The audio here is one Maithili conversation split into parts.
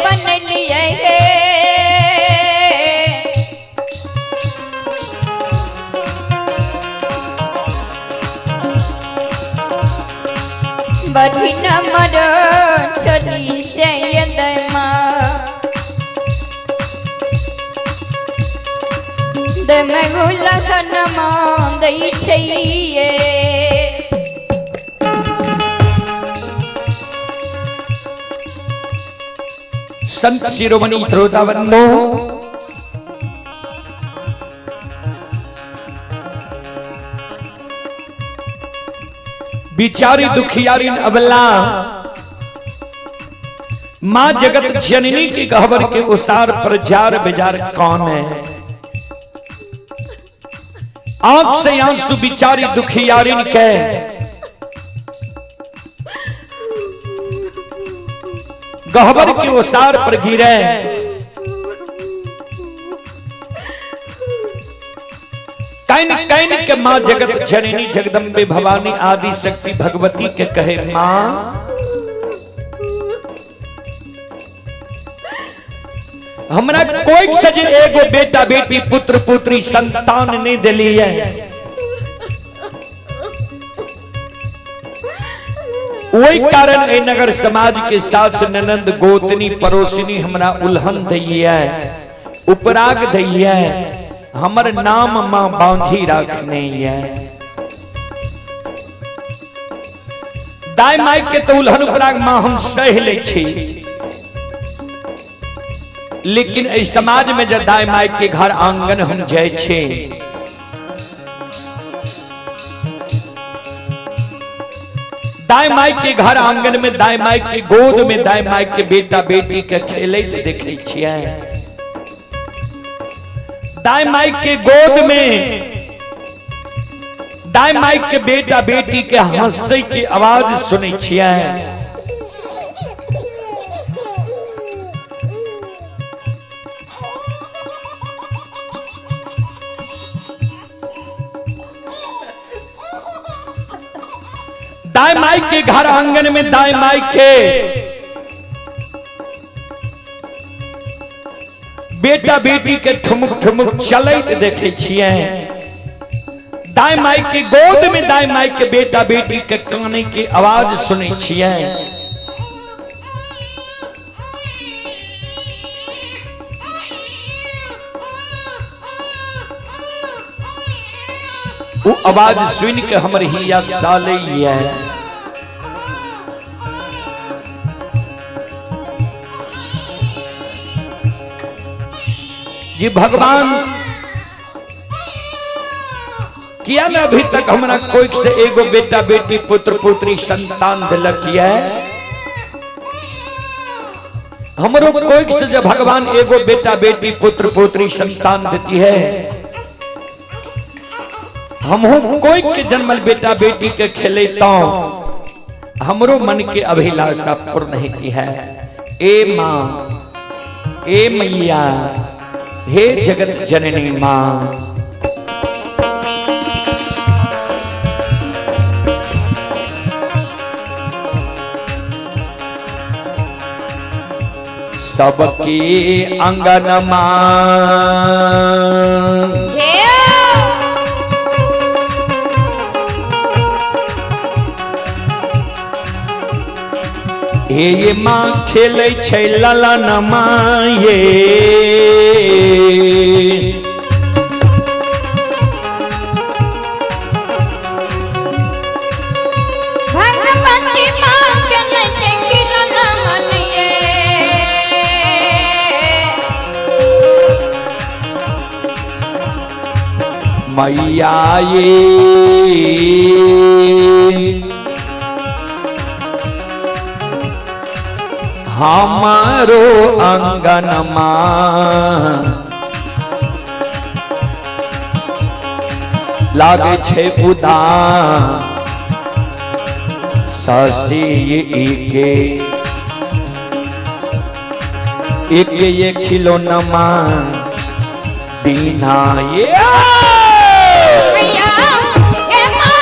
बनलियै हे। बधिन मर चली से दै छै। संत शिरोमणि श्रोताबंधो, बिचारी दुखियारी अबला मां जगत जननी की गहबर के उसार पर जार बेजार कौन है? आंख से आंसू बिचारी दुखियारिन के गहबर के ओसार पर गिरे। Can can के मां जगत जननी जगदम्बे भवानी आदि शक्ति भगवती के कहे, मां हमरा कोई सजे एगो बेटा बेटी पुत्र पुत्री संतान नहीं दिली है। वही कारण ए नगर समाज के सास ननंद गोतनी पड़ोसिनी हमरा उल्हन दैया, उपराग दैया, हमर नाम मां बांधी रखने है। दाई माई के तो उल्हन उपराग मां हम सह ले छी, लेकिन एहि समाज में जब दाई माई के घर आंगन हम जाय छी, दाई माई के घर आंगन में दाई माई के गोद में दाई माई के बेटा बेटी के खेलैत देखै छियै, दाई माई के गोद में दाई माई के बेटा बेटी के हंसै के आवाज सुनै छियै, दाई माई के घर आंगन में दाई माई के बेटा बेटी के ठुमुक ठुमुक चलैत देखै छियै, दाई माई के गोद में दाई माई के बेटा बेटी के काने के आवाज सुनै छियै। वो आवाज सुन के हमर हिया सालैया। जी भगवान किया ना अभी तक हमरा कोई से एगो बेटा बेटी पुत्र पुत्री संतान दिलक है? हमरो कोई से जब भगवान एगो बेटा बेटी पुत्र पुत्री संतान देती है, हमहू कोई के जन्मल बेटा बेटी के खेलेता, हमरो मन के अभिलाषा पूर्ण होती है। ए माँ, ए मैया, हे जगत जननी माँ, सबके अंगन माँ हे ये माँ खेलै छै ललन माँ ये, भगवती माँ के नहीं खिलौना मन ये। मैया ये हमारो अंगन माँ लागे छे उदास शशि के एक ये खिलौना दीना ये। मैया हे माँ,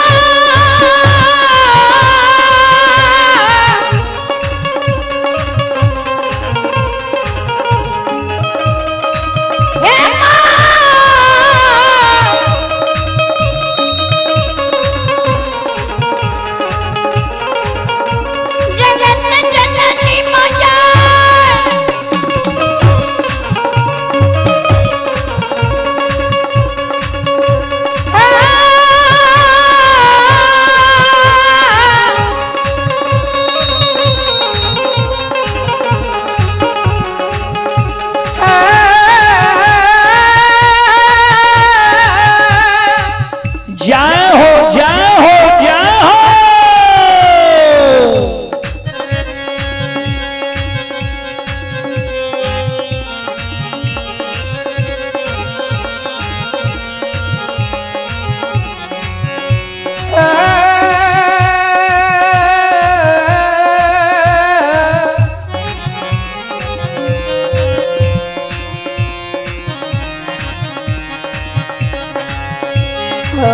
हो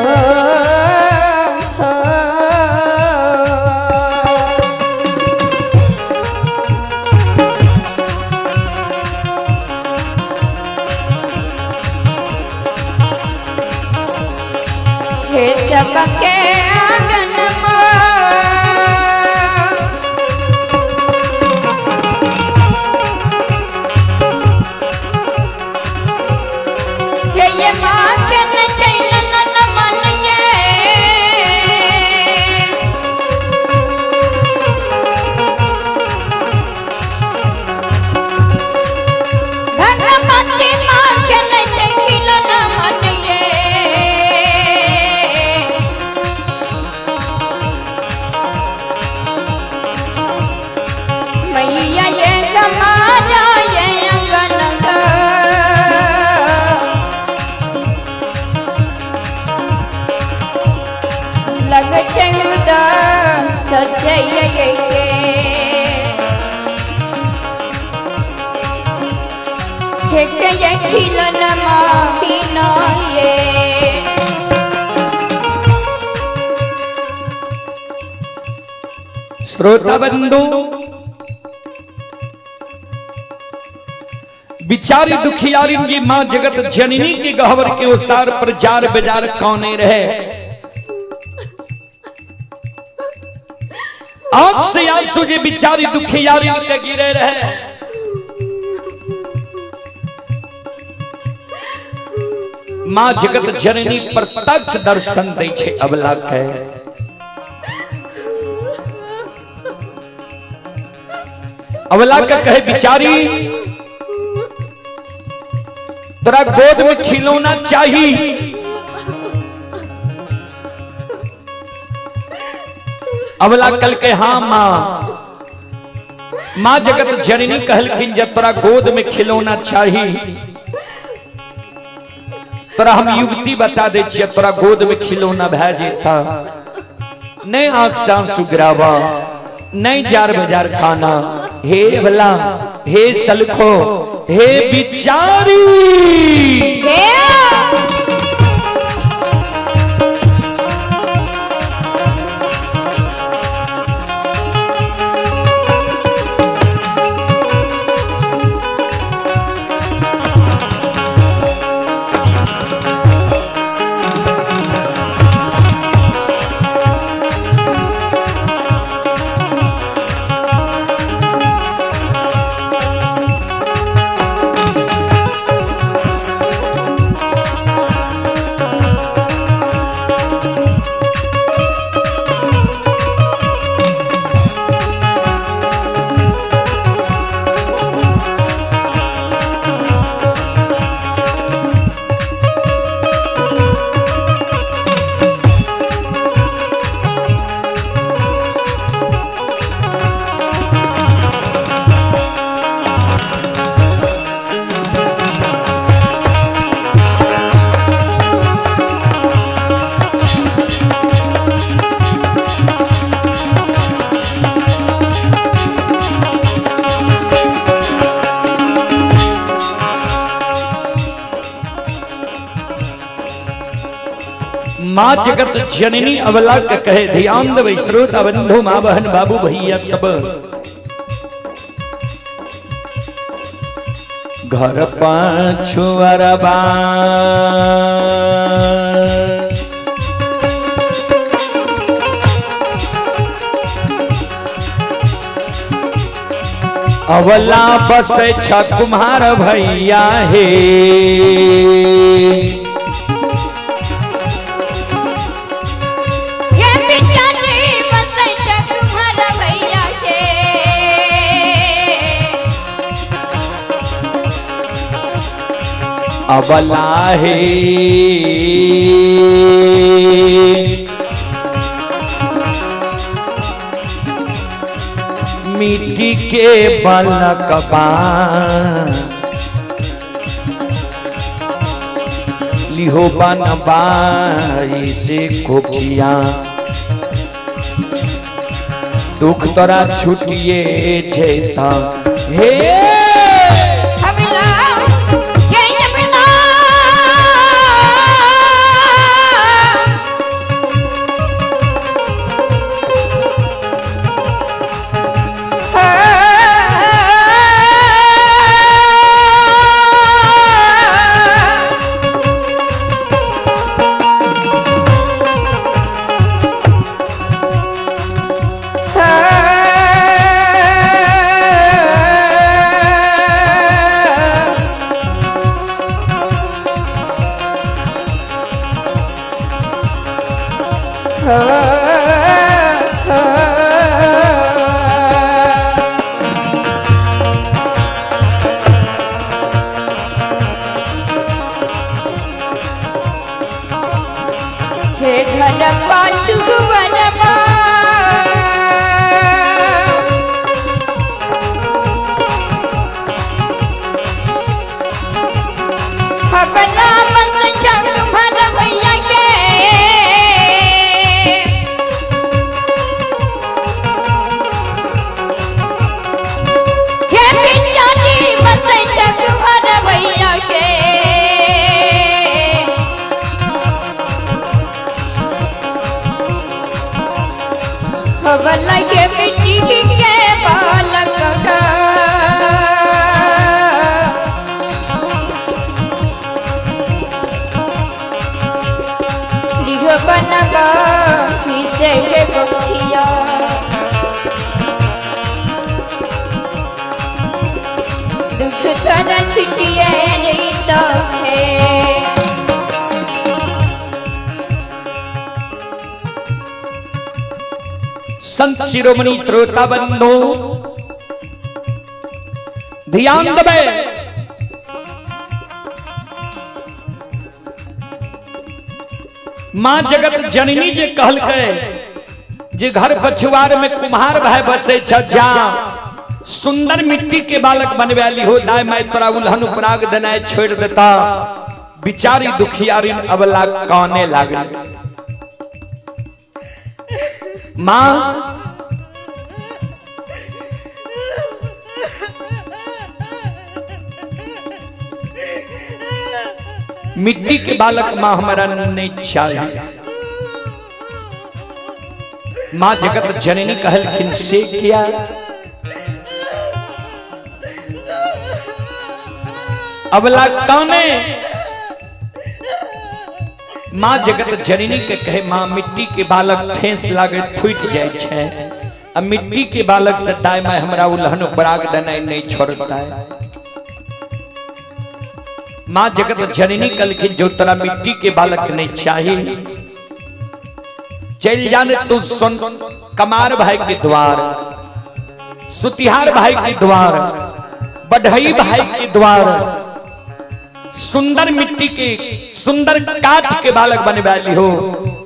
हो। हे सबके आंगन में हे ये माँ के नचैन न मन ये। भगवती माँ के नचैन न मन ये। मैया ये समाजा ये अंगन का लग चंदा सजय के ठेक ये खिलन माफी ये। श्रोता बंधु, बिचारी दुखियारी की मां जगत जननी की गहवर के उसार पर जार बेजार कौने रहे। आंख से आंसू जे बिचारी दुखियारी के गिरे रहे। मां जगत जननी प्रत्यक्ष दर्शन दै छे अबला के। अबला के कहे बिचारी तोरा गोद में खिलौना चाहिए। अबला कल के हाँ मां। मां जगत जननी कहलखिन जब तोरा गोद में खिलौना चाहिए तोरा हम युक्ति बता दे छियै, तोरा गोद में खिलौना भए जेता। नहीं आंख से आंसू गिरावा, नहीं जार बाजार खाना। हे भला, हे सलखो, हे बिचारी, हे माँ जगत जननी अबला के कहे, ध्यान देबै श्रोता बंधु, माँ बहन बाबू भैया सब। घर पाछुअरबा अवला बस छ कुम्हार भैया हे। ये बिचारी बसै छ कुम्हार भैया के। अबला हे मिट्टी के बलकबा लिहो बनबाई से कोखिया, दुख तोरा छुटिए जेता हे। अबला ये अबला। हो, हो। हे घर पाछू वनमा, अपना मन चंग भर भैया के। हे बिचारी बस चंग भर भैया के। हवला के मिट्टी के बालक का। लिह बनबा से गोखिया, दुख तर छुटिए नहीं तो है। संत शिरोमणि श्रोता बंधु ध्यान देबै। मां जगत जननी जे कहलकै जे घर पछुआर में कुम्हार भाई बसे छ, जा सुंदर मिट्टी के बालक बनवा ली हो, दाय माय तोरा उल्हन उपराग देनाय छोड़ देता। बिचारी दुखियारी अबला काने लागल। मां मिट्टी के बालक मां हमारा नहीं चाहिए। मां जगत जननी कहलखिन से किया? अबला काने। मां जगत जननी के कहे मां मिट्टी के बालक ठेस लागे फूट जाए छे, अब मिट्टी के बालक से दाय मां हमरा उल्हन उपराग देनाय नहीं छोड़ता है। मां जगत जननी कहलखिन जो तोरा मिट्टी के बालक नहीं चाहिए, चल जाने तू सुन कमार भाई के द्वार, सुतिहार भाई के द्वार, बढ़ई भाई के द्वार, सुंदर मिट्टी के सुंदर काठ के बालक बनवा ली हो,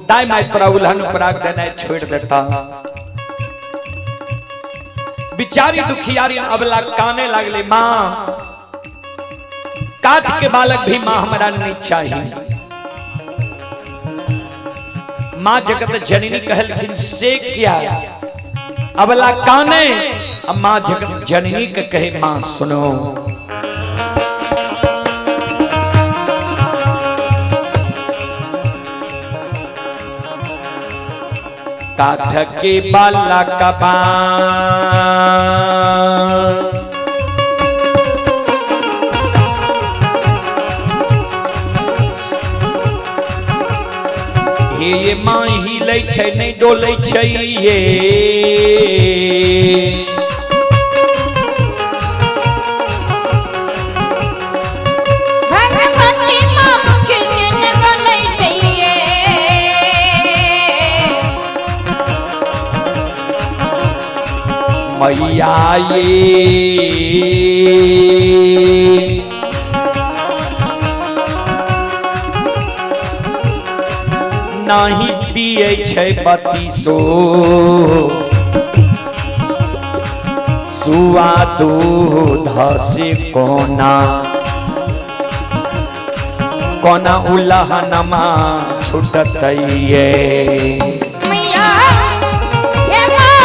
दाय माय तोरा उल्हन उपराग देना छोड़ देता। बिचारी दुखियारी अबला काने लागले, मां काठ के बालक भी मां हमारा नहीं चाहिए। मां जगत जननी कहलखिन से क्या? अबला काने। अब मां जगत जननी के कहे मां सुनो, काठ के बालक बा हे ये मां हिलै छै नहीं डोलै छै ये, भगवती मां मुख से न बोलै छैये। मैया ये नाही पिए छै बतीसो सुआ दूध से कोना कोना उलहनमा छुटतैये। मैया हे मां,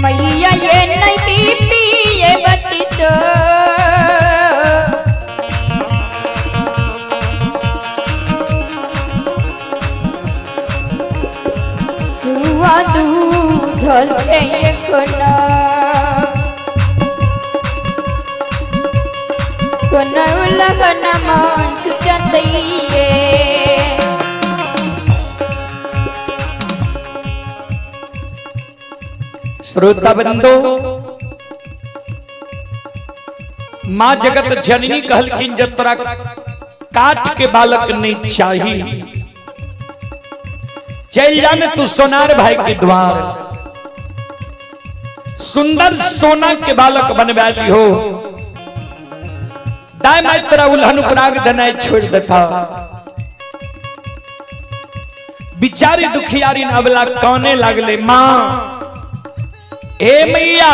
मैया ये नहीं पिए बतिसो। सुआ दूध से कोना कोना उलहन मान चुचतइये। श्रोता बंधु, माँ जगत जननी कहलखिन जब तोरा काट के बालक नहीं चाही, चल जाने तू सोनार भाई के द्वार, सुंदर सोना के बालक बनवा दी हो, दाई माई तोरा उल्हन उपराग देनाइ छोड़ देता। बिचारी दुखियारी अबला काने लागले, माँ ए मैया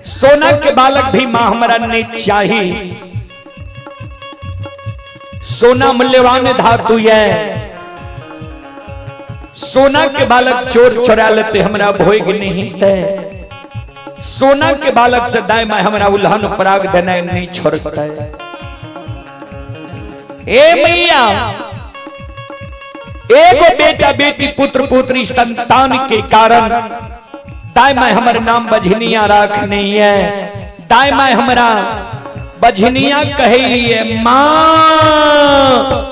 सोना के बालक भी मां हमरा नहीं चाही, सोना मूल्यवान धातु है, सोना के बालक चोर चोरा लेते हमरा भोग नहीं थे, सोना के बालक से दाई मां हमरा उल्हन पराग देना नहीं छोड़ता। ए मैया एगो बेटा बेटी पुत्र पुत्री संतान के कारण दाई माई हमर नाम बझनिया राख नहीं है, दाई माई हमरा बझनिया कहे है मां।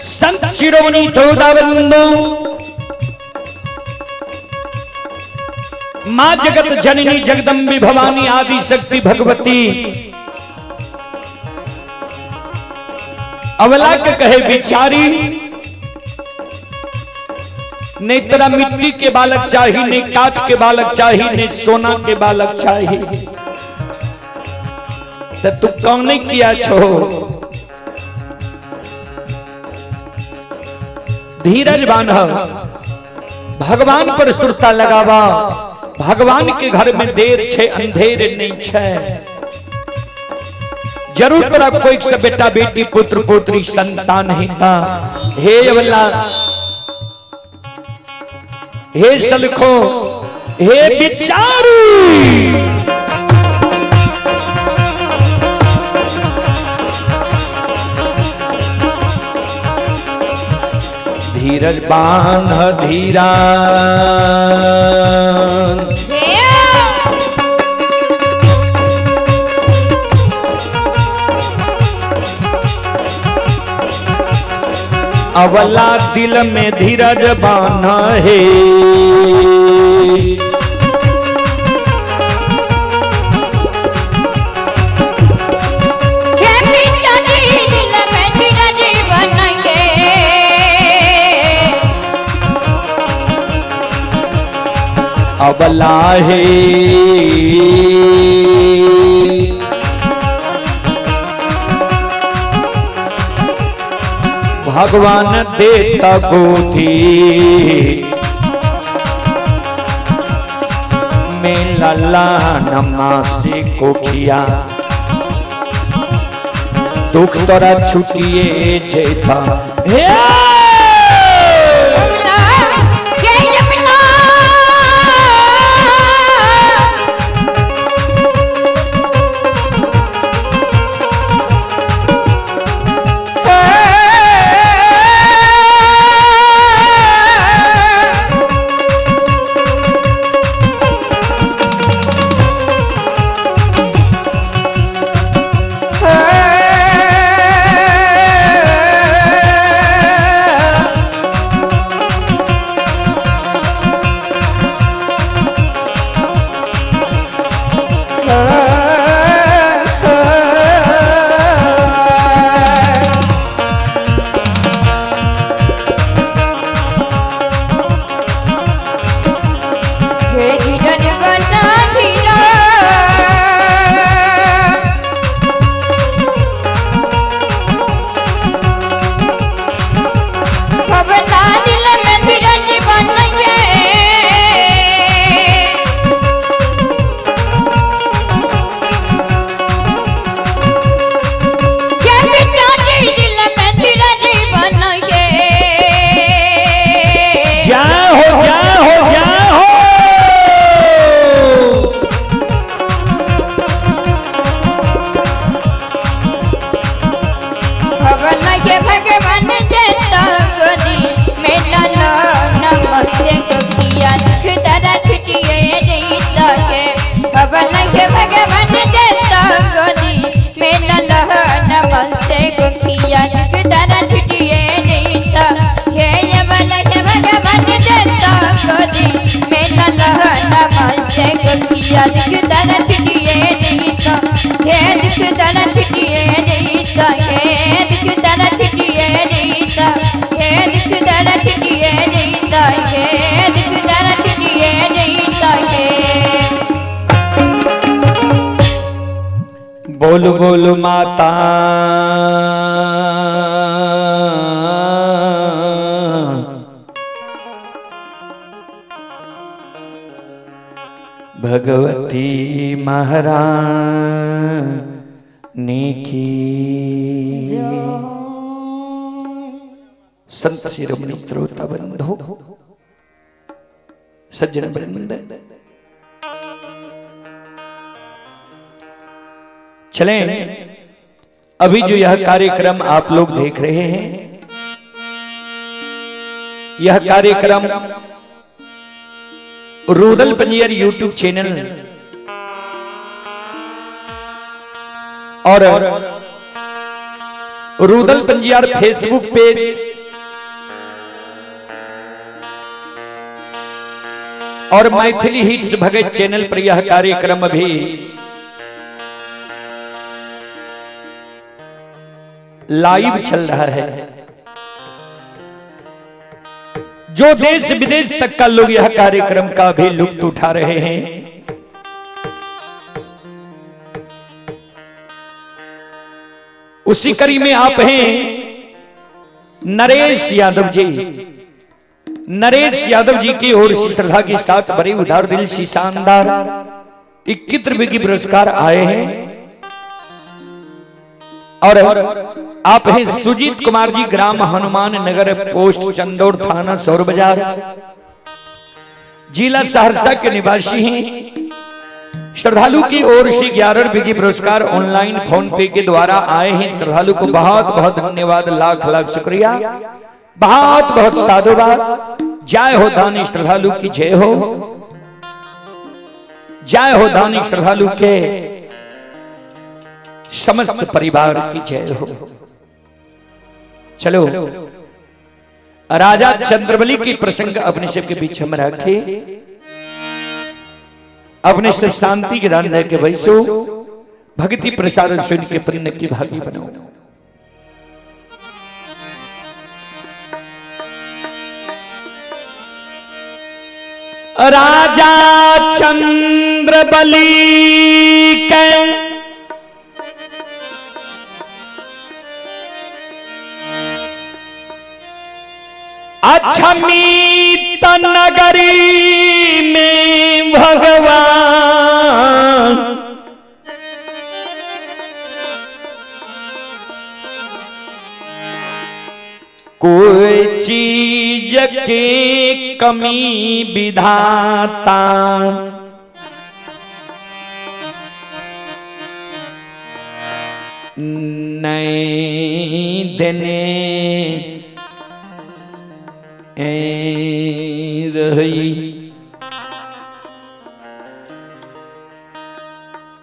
संत शिरोमणि बंधु, मां जगत जननी जगदम्बी भवानी आदि शक्ति भगवती अवला के कहे बिचारी, नहीं तेरा मिट्टी के बालक चाही, नहीं काट के बालक चाही, नहीं सोना के बालक चाही, तो तू कौन नहीं किया छो। धीरज बांध, भगवान पर सुरता लगावा, भगवान के घर में देर छे अंधेर नहीं छे, जरूर तोरा कोई से बेटा बेटी पुत्र पुत्री संतान हिता। हे अवला, हे सलखो, हे बिचारी, धीरज बांध धीरा, अवला दिल में धीरज बांध है, अबला है भगवान देता गोदी में लला नमासी कोखिया, दुख तोरा छुटिए जेता। हे लगे भगवान देता गोदी में लाला नमस्ते गोपिया दुख तारा छुटिए जईता के हवा लगे भगवान देता गोदी में लाला नमस्ते गोपिया दुख तारा छुटिए जईता के हवा लगे भगवान देता गोदी में लाला नमस्ते गोपिया दुख तारा छुटिए जईता के दुख तारा छुटिए जईता के दुख तारा छुटिए जईता के दुख तारा छुटिए जईता के दुख तारा छुटिए जईता के। बोल बोल माता भगवती महारानी की। संत शिरोमणि श्रोता बंधु सज्जन वृंद, चलें अभी जो यह कार्यक्रम आप लोग देख रहे हैं, यह कार्यक्रम रूदल पंजियर यूट्यूब चैनल और रूदल पंजियार फेसबुक पेज और मैथिली हिट्स भगत चैनल पर यह कार्यक्रम अभी लाइव चल रहा है। जो देश विदेश तक का लोग यह कार्यक्रम का भी लुत्फ उठा रहे हैं। उसी कड़ी में आप हैं नरेश यादव जी। नरेश यादव जी की ओर से श्रद्धा के साथ बड़े उदार दिल से शानदार 21 रुपए की पुरस्कार आए हैं। और आप हैं सुजीत कुमार जी, ग्राम हनुमान नगर, पोस्ट चंदौर, थाना सौर बाजार, जिला सहरसा के निवासी हैं। श्रद्धालु की ओर से 11 रुपए की पुरस्कार ऑनलाइन फोन पे के द्वारा आए हैं। श्रद्धालु को बहुत बहुत धन्यवाद, लाख लाख शुक्रिया, बहुत बहुत साधुवाद। जय हो दानी श्रद्धालु की जय हो, जय हो दानी श्रद्धालु के समस्त परिवार की जय हो। चलो राजा चंद्रबली की प्रसंग अपने सबके बीच हम रखे, अपने सब शांति के दान लेके बैसो, भक्ति प्रसाद सुन के पुण्य की भागी बनो। राजा चंद्रबली के अक्षमित नगरी में भगवान कोई चीज के कमी विधाता नहीं देने रही।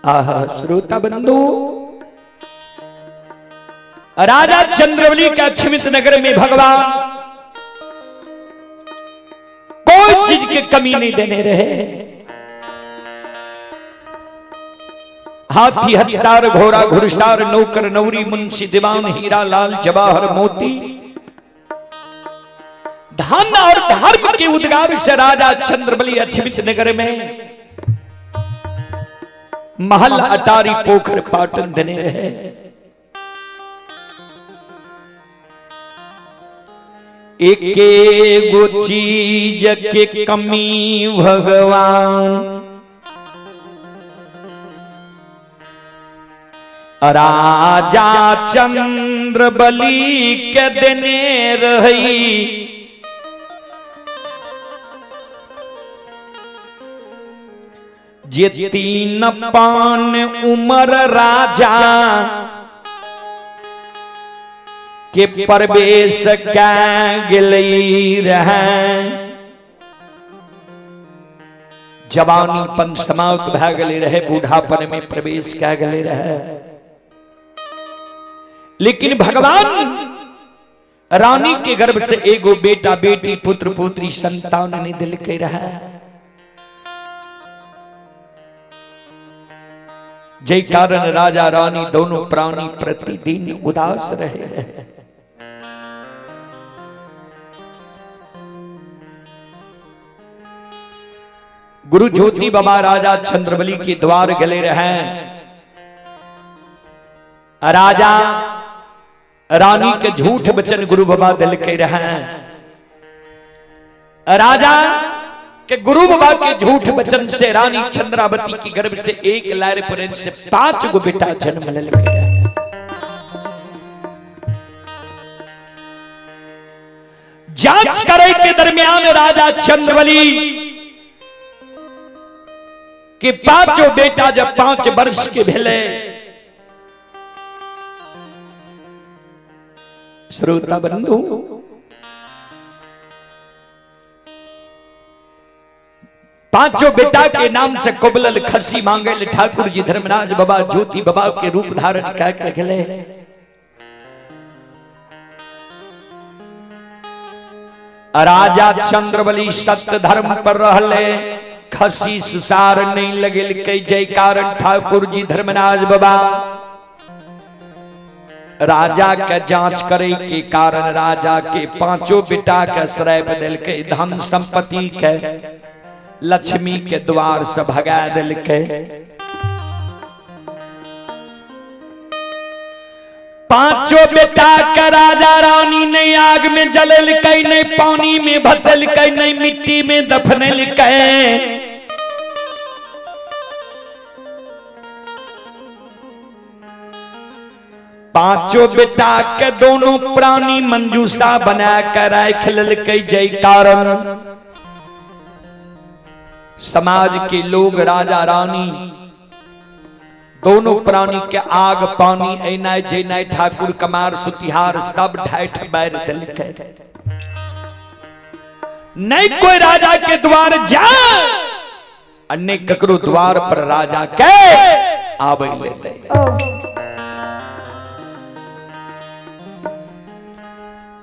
आहा श्रोता बंधु, राजा चंद्रबली के अक्षमित नगर में भगवान कोई चीज की कमी नहीं देने रहे। हाथी हथसार घोड़ा घुड़सार नौकर नौरी मुंशी दीवान हीरा लाल जवाहर मोती धन और धर्म के उद्गार से राजा चंद्रबली अक्षमित नगर में महल अटारी पोखर पाटन देने रहे। एके गो चीज के कमी भगवान राजा चंद्रबली के देने रही। जे तीन पान उमर राजा के प्रवेश कै गेलै रहै। जवानीपन समाप्त भए गेलै रहे, बूढ़ापन में प्रवेश कै गेलै रहे। लेकिन भगवान रानी के गर्भ से एगो बेटा बेटी पुत्र पुत्री संतान नहीं दिलकै रहे। जय कारण राजा रानी दोनों प्राणी प्रतिदिन उदास रहे रहे। गुरु ज्योति बाबा राजा चंद्रबली के द्वार गले रहे। राजा रानी के झूठ वचन गुरु बाबा दिल के रहे। राजा के गुरु बाबा के झूठ वचन से रानी चंद्रावती की गर्भ से एक लार पर से 5 गो बेटा जन्म लेलकै। जांच करे के दरमियान राजा चंद्रबली के पांचों बेटा जब 5 वर्ष के भेले, श्रोता बंधु, पांचों बेटा के नाम से कुबलल खसी मांगे ठाकुर जी धर्मराज बाबा ज्योति बाबा के रूप धारण कह के गेले। राजा चंद्रबली सत्य धर्म पर रहले, खसी सुसार नहीं लगेल के जय कारण ठाकुर जी धर्मराज बाबा राजा के जांच करे के कारण राजा के पांचों बेटा के श्राप दिलके, धन संपत्ति के लक्ष्मी के द्वार से भगा दिलके। पांचों बेटा के राजा रानी नहीं आग में जललकै, नहीं पानी में भसलकै, नहीं मिट्टी में दफनलकै। पांचों बेटा के दोनों प्राणी मंजूषा बना कर राख लेलकै। जय कारण समाज के लोग राजा रानी दोनों प्राणी के आग पानी ऐनाय जैनाय ठाकुर कमार सुतिहार सब ढाठ बैर दिलकै। नहीं कोई राजा के द्वार जा अन्य ककरो द्वार पर राजा के आवे ले दे।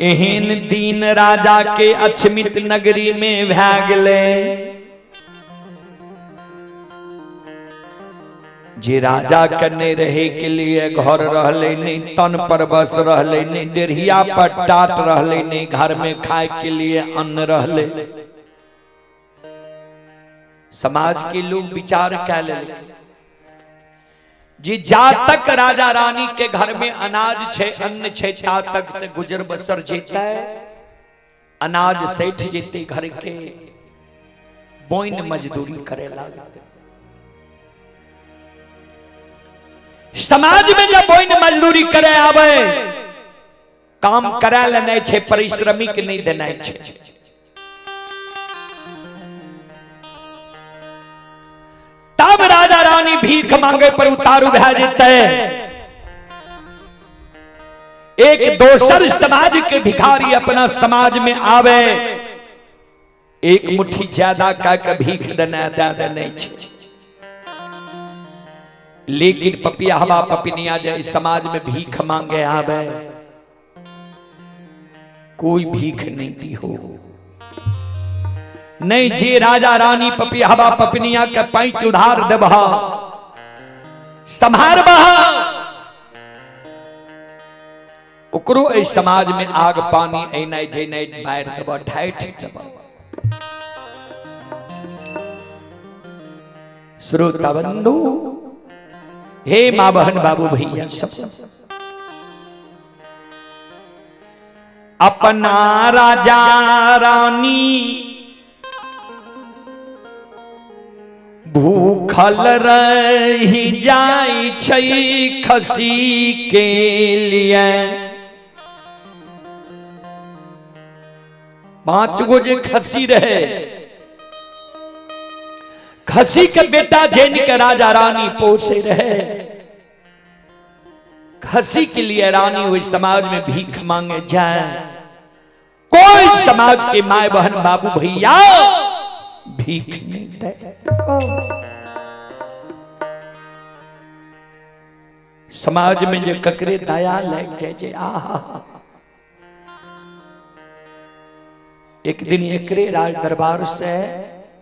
एहन दिन राजा के अक्षमित नगरी में भै गेलै जे राजा के नहीं रहे के लिए घर रहले, नहीं तन पर बस रहले, नहीं डेढ़िया पर टाट रहले, नहीं घर में खाए के लिए अन्न रहले। समाज के लोग विचार कै लेलकै जी जा तक राजा रानी के घर में अनाज छे अन्न छे ता तक ते गुजर बसर जेतै, अनाज सैठ जेते घर के, बोइन मजदूरी करे लागते। समाज में जब बोइन मजदूरी करे आवे, काम करे ले नहीं छे, परिश्रमिक नहीं देना छे। तब राजा रानी भीख मांगे पर उतारू भै जेतै। एक दोसर समाज के भिखारी अपना समाज में आवे, एक मुट्ठी ज्यादा कह के भीख देना दे देने छे। लेकिन पपिया हवा पपिनिया जाए समाज में भीख मांगे आवे, कोई भीख नहीं दी हो। नहीं जे राजा रानी पपिया हवा पपिनिया के पैंच उधार देबह संभार बहा, ओकरो एहि समाज में आग पानी ऐनाय जैनाय मारि देबह, ढाठि देबह। श्रोता बंधु, हे माँ बहन बाबू भैया सब, अपना राजा रानी भूखल रही जाय छै खसी के लिए। 5 गो जे खसी रहे, खसी के बेटा जैन के राजा रानी पोसे रहे, हंसी के लिए रानी हुई समाज में भीख मांगे जाए, कोई समाज के माए बहन बाबू भैया भीख नहीं दे। समाज में जो ककरे दया लग जाए जे आहा, एक दिन एकरे राज दरबार से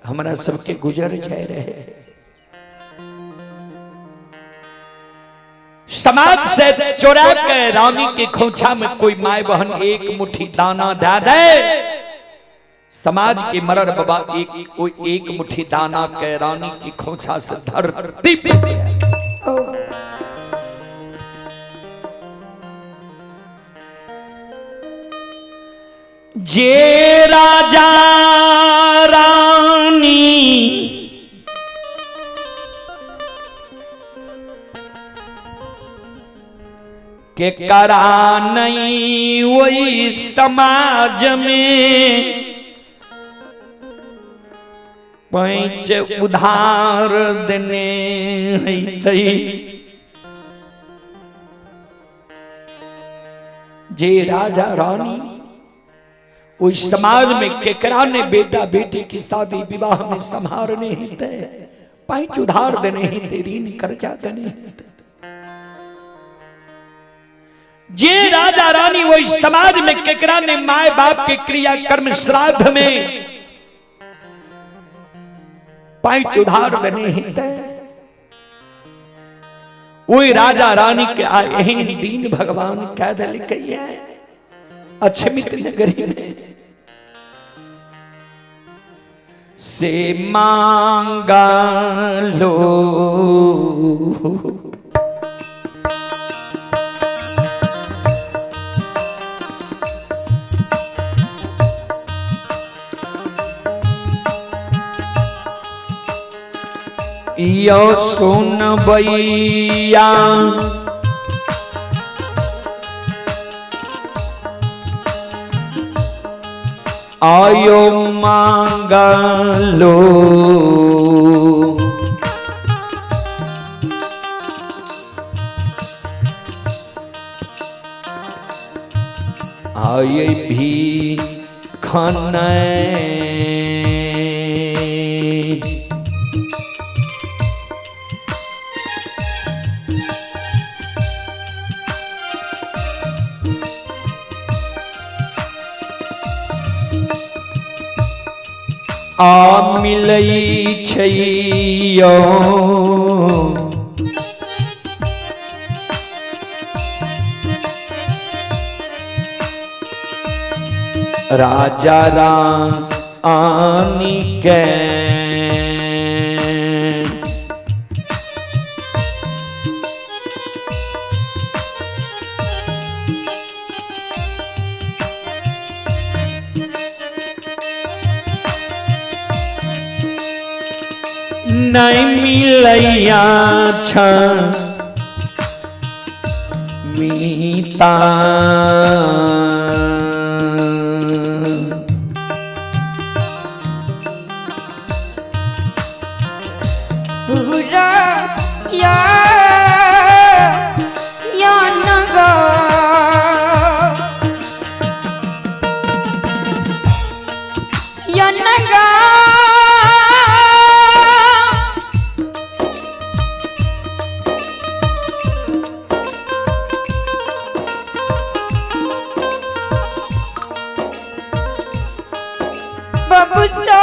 हमरा सबके गुजर जाए रहे। समाज से चोरा के रानी के खोछा में कोई माए बहन एक मुट्ठी दाना दे दे, समाज के मरर बाबा एक मुट्ठी दाना के रानी की खोछा से धरती पे। जे राजा रानी के करा नहीं वही समाज में पैंच उधार देने है। जे राजा रानी उस समाज में केकरा ने बेटा बेटी की शादी विवाह में संभारने ही थे, पैंच उधार देने ही थे, ऋण कर्जा देने ही थे। जे राजा रानी वही समाज में केकरा ने माए बाप के क्रिया कर्म श्राद्ध में पैंच उधार देने ही थे, वही राजा रानी के आए दीन भगवान कह दिल अक्षमित नगरी में से मांगा लो। यो सुन बैया आयो मांगा लो। आये भी खाने आ मिलई छैयो राजा रानी के नहीं मिलैया छ मीता। पूरा या या नगा या नगा बबुसा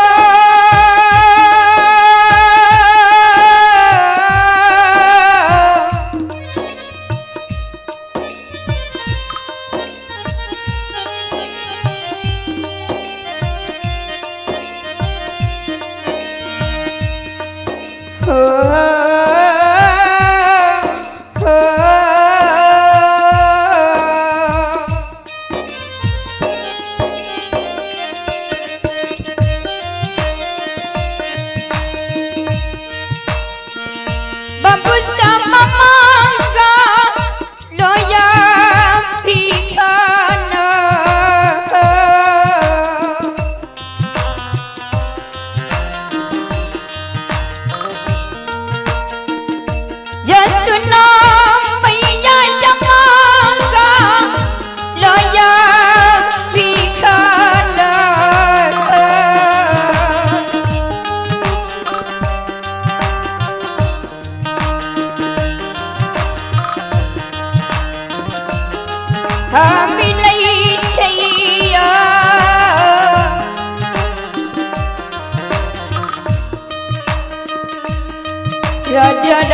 हो हो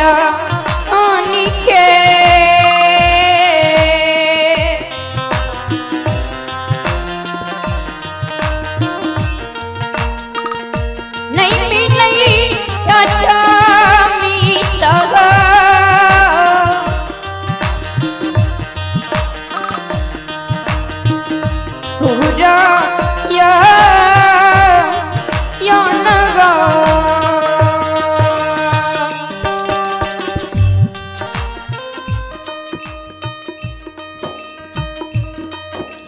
प्राणी के। नहीं मिलई अष्टमी तह पूरा या या नगा।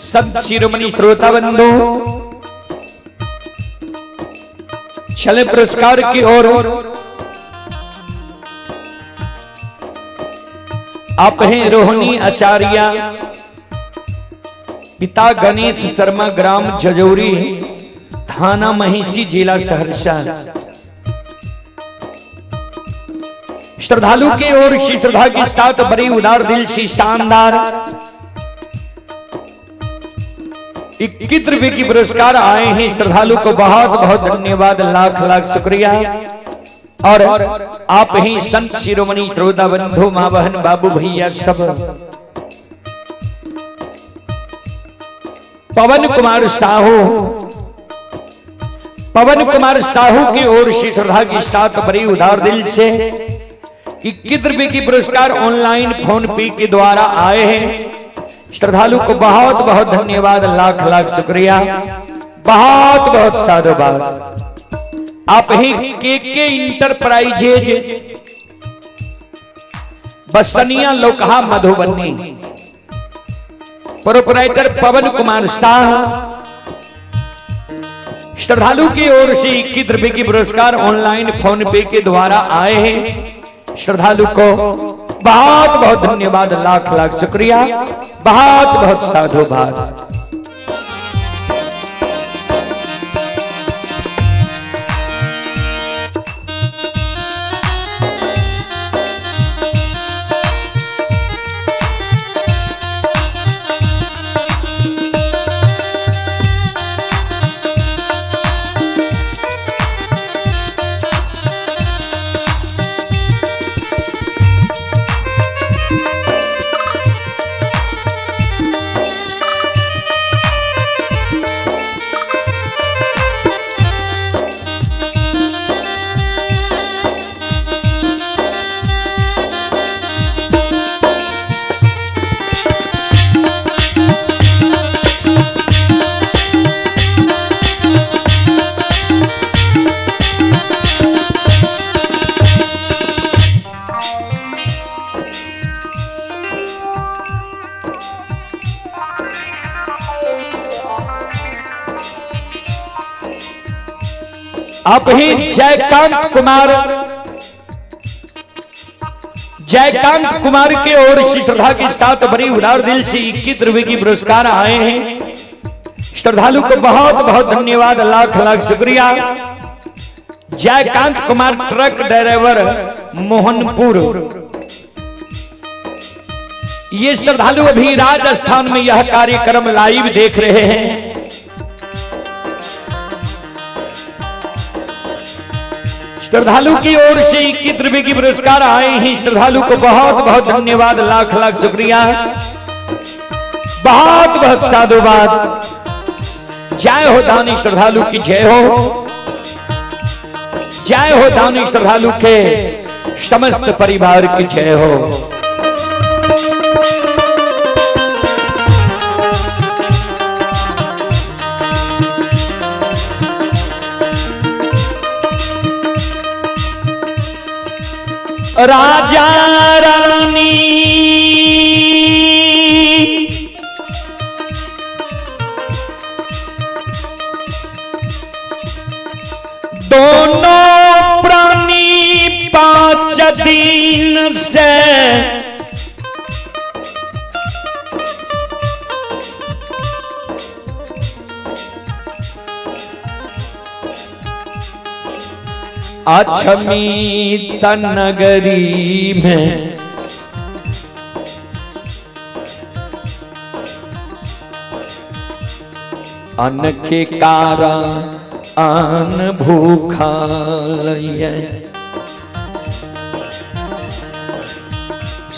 संत शिरोमणि श्रोता बंधु, चले पुरस्कार की ओर। आप हैं रोहिणी आचार्य, पिता गणेश शर्मा, ग्राम जजौरी, थाना महिषी, जिला सहरसा। श्रद्धालु की ओर से श्रद्धा के साथ बड़ी उदार दिल से शानदार 21 रुपए की पुरस्कार आए हैं। श्रद्धालु को बहुत बहुत धन्यवाद, लाख लाख शुक्रिया। और आप ही संत शिरोमणि श्रोता बंधु, माँ बहन बाबू भैया सब, पवन कुमार साहू, पवन कुमार साहू की ओर से श्रद्धा के साथ बड़ी उदार दिल से 21 रुपए की पुरस्कार ऑनलाइन फोन पे के द्वारा आए हैं। श्रद्धालु को बहुत बहुत धन्यवाद, लाख लाख शुक्रिया, बहुत बहुत साधुवाद। आप ही के इंटरप्राइजेज, बसनिया लोकहा, मधुबनी, प्रोपराइटर पवन कुमार शाह, श्रद्धालु की ओर से 21 रुपए की पुरस्कार ऑनलाइन फोन पे के द्वारा आए हैं। श्रद्धालु को बहुत बहुत धन्यवाद, लाख लाख शुक्रिया, बहुत बहुत साधुवाद। आप ही जयकांत कुमार, जयकांत कुमार के ओर से श्रद्धा के साथ बड़ी उदार दिल से 21 रुपए की पुरस्कार आए हैं। श्रद्धालु को बहुत बहुत धन्यवाद, लाख लाख शुक्रिया। जयकांत कुमार ट्रक ड्राइवर मोहनपुर, ये श्रद्धालु अभी राजस्थान में यह कार्यक्रम लाइव देख रहे हैं। श्रद्धालु की ओर से 21 रुपए की पुरस्कार आए हैं। श्रद्धालु को बहुत बहुत धन्यवाद, लाख लाख शुक्रिया, बहुत बहुत साधुवाद। जय हो दानी श्रद्धालु की जय हो, जय हो दानी श्रद्धालु के समस्त परिवार की जय हो। राजा रानी दोनों प्राणी 5 दिन से अछमी नगरी में अन्न के कारण अन्न भूखा लइए।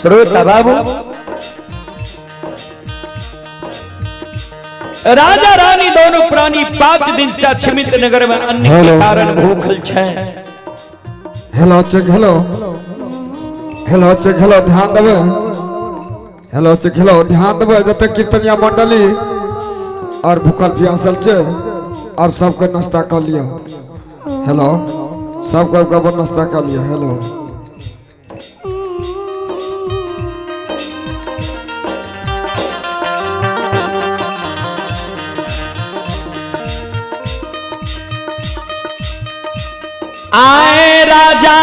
श्रोता बाबू, राजा रानी दोनों प्राणी 5 दिन से अक्षमित नगर में अन्न के कारण भूखल छे। Hello check, hello hello check, hello, ध्यान देवे, हेलो चेक, हेलो, ध्यान देवे। जते कीर्तनिया मंडली और भूखल प्यासल छे और सबके नाश्ता कर लिया। हेलो, सबके अपन नाश्ता कर लिया। हेलो, आए राजा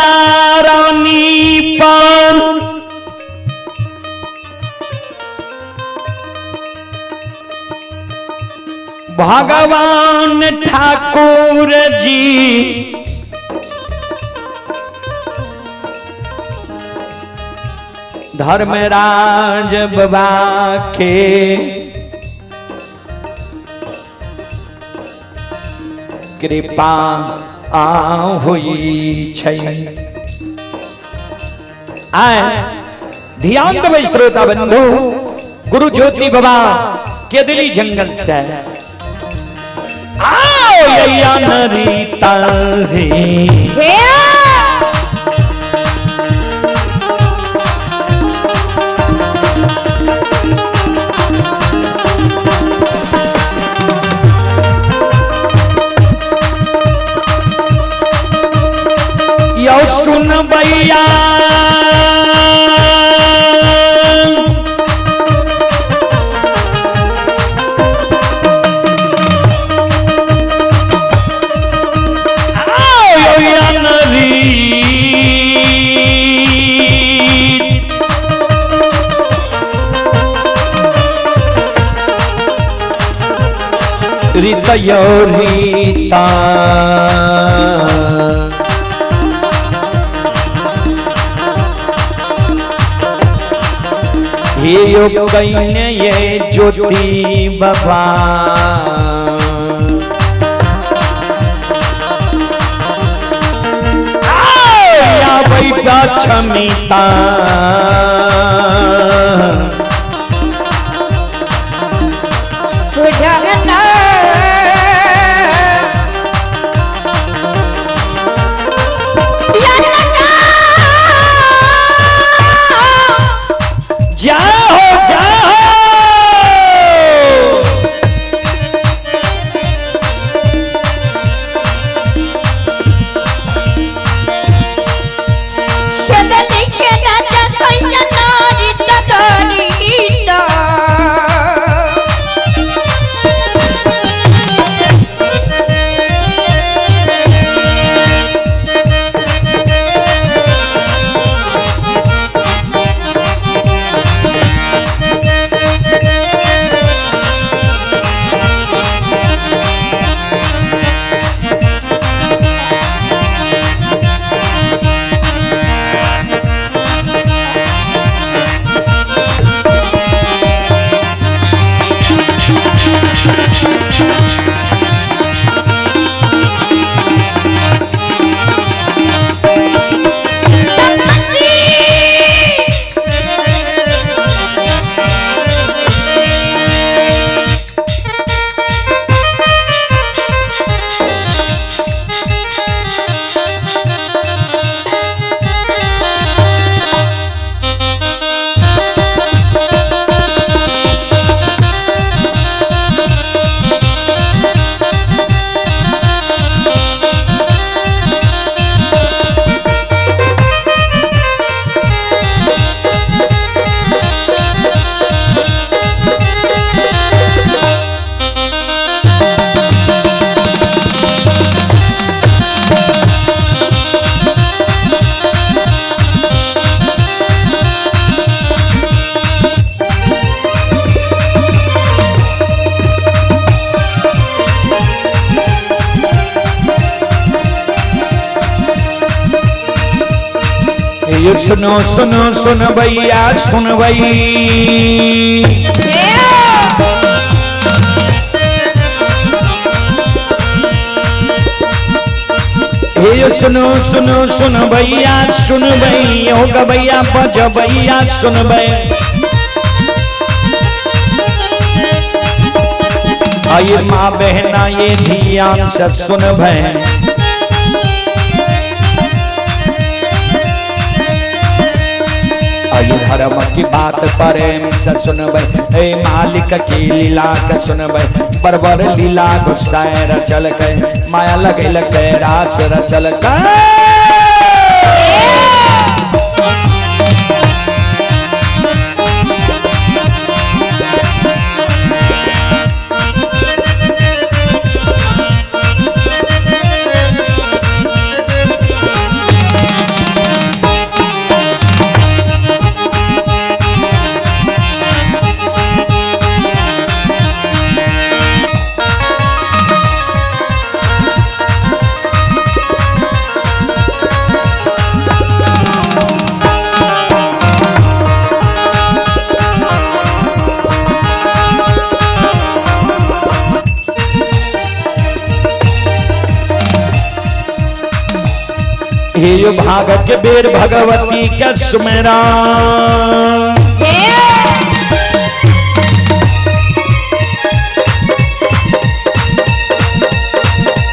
रानी पर भगवान ठाकुर जी धर्मराज बाबा के कृपा आ हुई छै। आए ध्यान देबै श्रोता बंधु, गुरु ज्योति बाबा केदली जंगल से आओ यैया नरी तारी। हे यौ सुन भैया, आओ यैया नरी रीत रीता। हे यो कहीं ये ज्योति बाबा, या बैठा क्षमिता। बुझना जाओ जाओ। ये सुनो सुनो सुन भैया सुन भई, हे सुनो सुनो सुन भैया सुन भैया हो गबैया बजबैया सुन आइए माँ बहना ये धियान से सुन भय। आइए धर्म की बात प्रेम से सुनबै, ए मालिक की लीला के सुनबै। बरबर लीला गुस्साए रचल के, माया लगैल के रास रचल के। हे भाग के बेर भगवती के सुमेरा,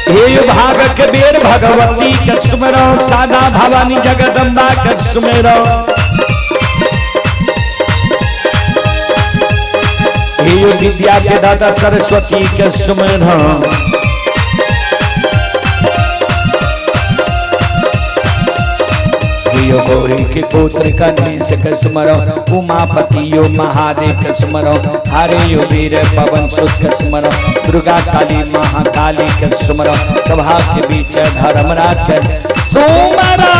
हे भाग के बेर भगवती के सुमेरा, सादा भवानी जगदम्बा के सुमेरा। हे विद्या के दादा सरस्वती के सुमेरा। यो गौरी के पुत्र गणेश के स्मरो, उमापति यो महादेव के स्मरो, हरे यो वीर पवन सुत के स्मरो, दुर्गा काली महाकाली के स्मरो, सभा के बीच धर्मराज के सुमरो।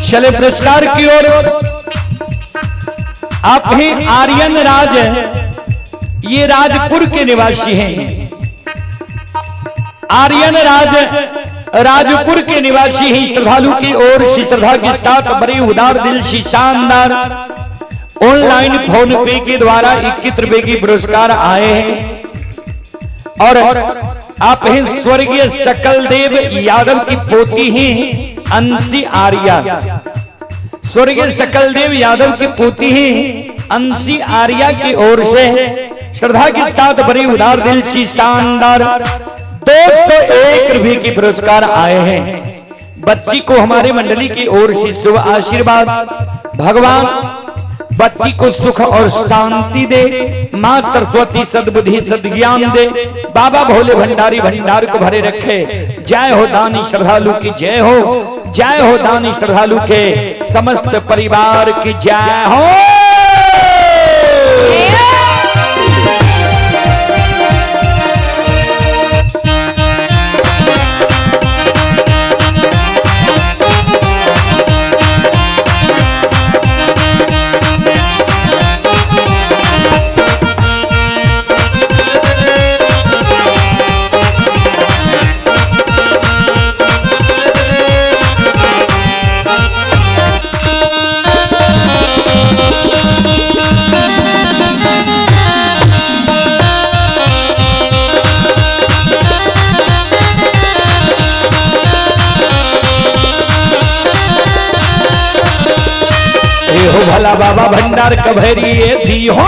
चले पुरस्कार की ओर। आप ही आर्यन राज, ये राजपुर के निवासी हैं। आर्यन राज राजपुर के निवासी हैं। श्रद्धालु की ओर से श्रद्धा के साथ बड़ी उदार दिल से शानदार ऑनलाइन फोन पे के द्वारा 21 रुपए की पुरस्कार आए हैं। और आप हैं स्वर्गीय सकलदेव यादव की पोती हैं अंशी आर्या। स्वर्गीय सकलदेव यादव की पोती हैं अंशी आर्या की ओर से श्रद्धा के साथ बड़ी उदार दिल सी शानदार 201 रुपए की पुरस्कार आए हैं। बच्ची को हमारे मंडली की ओर से शुभ आशीर्वाद। भगवान बच्ची को सुख और शांति दे, मां सरस्वती सद्बुद्धि सद्ज्ञान दे, बाबा भोले भंडारी भंडार को भरे रखे। जय हो दानी श्रद्धालु की जय हो, जय हो दानी श्रद्धालु के समस्त परिवार की जय हो। Thank you. भोला बाबा भंडार कभेरी दी हो।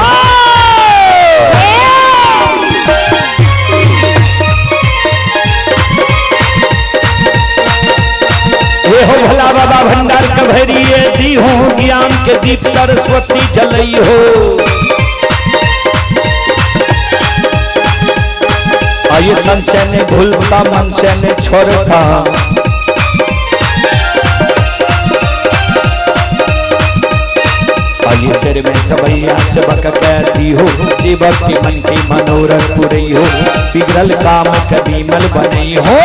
हे हो भोला बाबा भंडार कभेरी दी हो, ज्ञान के दीप सरस्वती जलई हो। आये तन से ने भूलता मन से ने छोड़ता, आये सिर में सबैया सबक कहती हो, सेवक के मन के मनोरथ पुरई हो, बिगड़ल काम कभी मल बनई हो।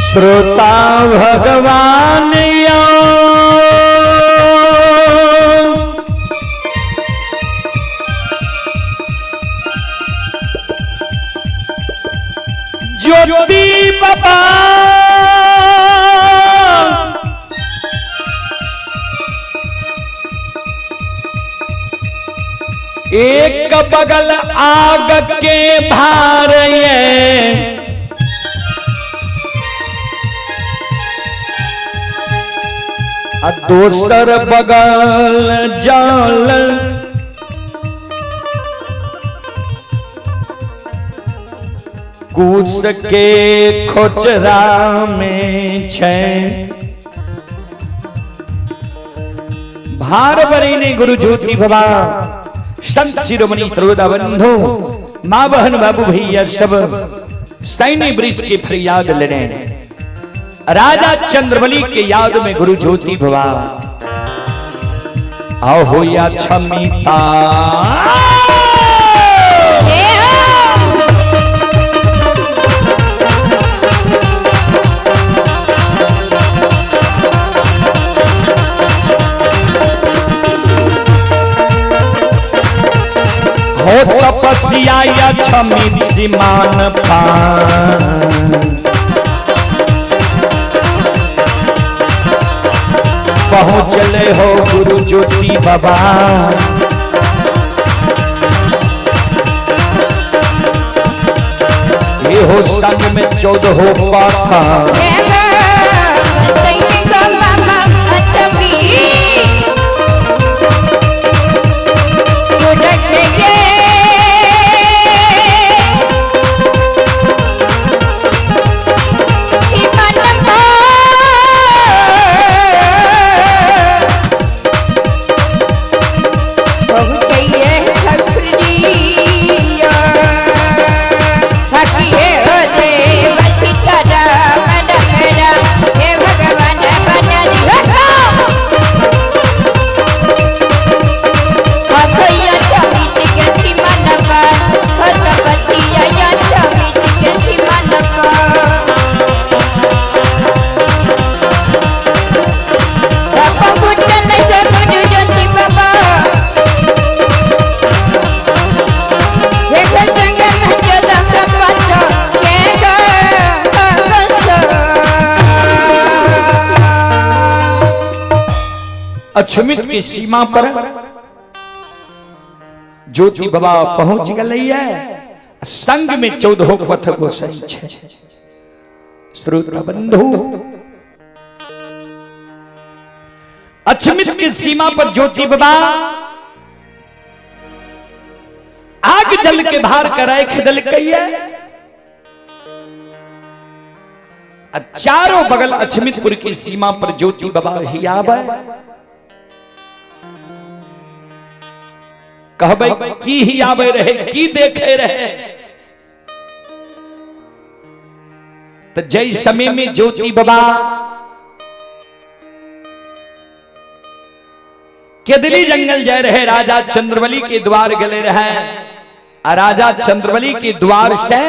श्रोता भगवान यो ज्योति बाबा एक बगल आग के भार ये, दोसर बगल जल कुश के खोचरा में छै। भार बरेने गुरु ज्योति बाबा संत शिरोमणि त्रोदा बंधु माँ बहन बाबू भैया सब सैनी ब्रिज के फरियाद लेने राजा चंद्रबली के याद में गुरु ज्योति भवा आओ हो या क्षमिता। हो तपस्या या क्षमित सीमान पान, पहुँचले हो गुरु ज्योति बाबा। ये हो संग में 14 हो पाथा, अक्षमित की सीमा पर ज्योति बाबा पहुंच गई है। संग में 14 पथ गोसाई छे। श्रोता बंधु, अक्षमित की सीमा पर ज्योति बाबा आग जल के भार कराए खदल कई है। आ चारों बगल अछमितपुर की सीमा पर ज्योति बाबा ही आवे। कहबै की ही आवे रहे, की देखे रहे? तो जय समय में ज्योति बाबा केदली जंगल जाए रहे, राजा चंद्रबली के द्वार गले रहे आ राजा चंद्रबली के द्वार से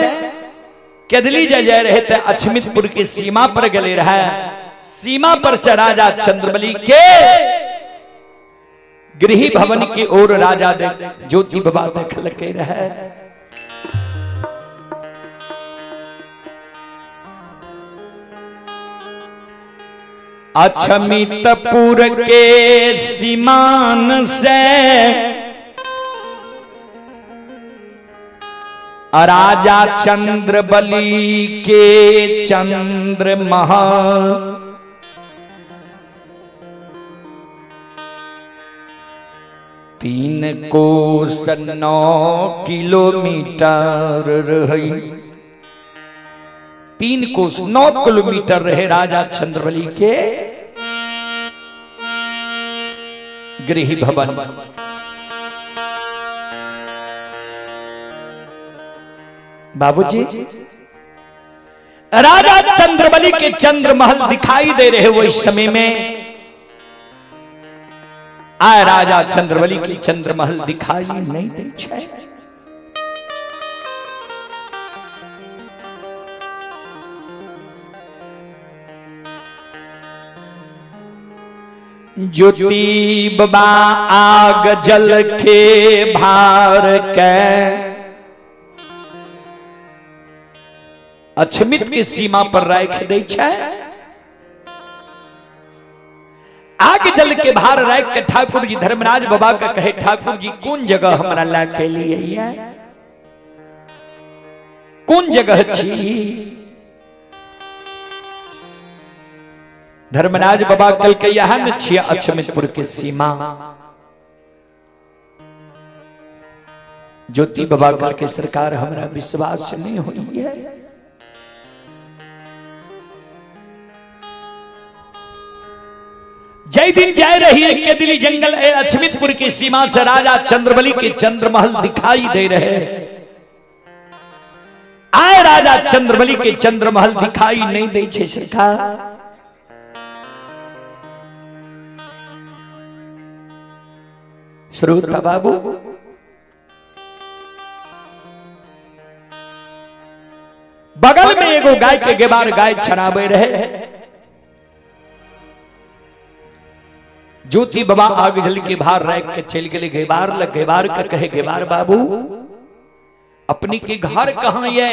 केदली जाए जाए रहे तो अछमितपुर की सीमा पर गले रहे। सीमा पर से राजा चंद्रबली के गृह भवन की ओर राजा ज्योति बाबा देखल के रहे। अछमितपुर के सीमान से राजा चंद्रबली के चंद्र महल 3 कोस 9 किलोमीटर रही। 3 कोस 9 किलोमीटर रहे राजा चंद्रबली के गृह भवन। बाबूजी राजा चंद्रबली के चंद्रमहल दिखाई दे रहे वो इस समय में आए राजा चंद्रबली के चंद्रमहल दिखाई नहीं दे छे। ज्योति बाबा आग जल के भार के अछमित के सीमा पर राख दै छै। आग जल के भार राख के ठाकुर जी धर्मराज बाबा के कहे, ठाकुर जी कौन जगह हमरा ला के लिए, कौन जगह छी? धर्मराज बाबा कल के यहाँ न छिया अछमितपुर के सीमा। ज्योति बाबा कल के सरकार हमरा विश्वास नहीं हुई है। जय दिन जाय रही है के दिली जंगल ए अछमितपुर की सीमा से राजा चंद्रबली के चंद्रमहल दिखाई दे रहे। आए राजा चंद्रबली के चंद्रमहल दिखाई नहीं दे छे सरकार। श्रोता बाबू बगल में एगो गाय के गेबार गाय छड़ाबे रहे। ज्योति बाबा आग जल के भार रख के चल गए गेबार लग। गेबार के कहे, गेबार बाबू अपनी के घर कहाँ ये?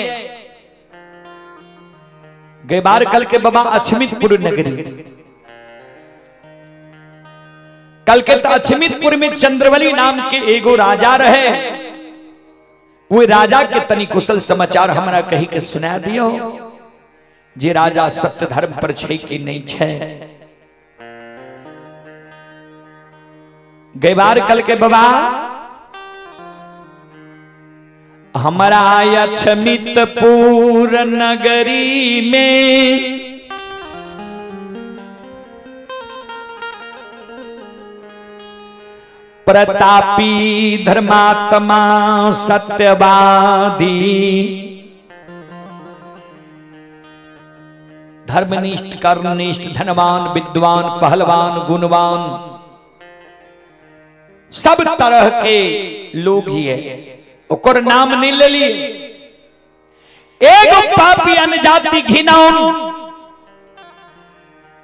गेबार कल के बाबा अछमितपुर नगरी। कल के तो अछमितपुर में चंद्रवली नाम के एगो राजा रहे। वो राजा के तनी कुशल समाचार हमरा कही के सुना दियो जे राजा सत्य धर्म पर छै कि नहीं छै। गैबार कल के बाबा हमारा अछमितपुर नगरी में प्रतापी धर्मात्मा सत्यवादी धर्मनिष्ठ कर्मनिष्ठ धनवान विद्वान पहलवान गुणवान सब तरह के लोग ही है। ओकर नाम नहीं ले लिए। एगो पापी अनजाति घिनौन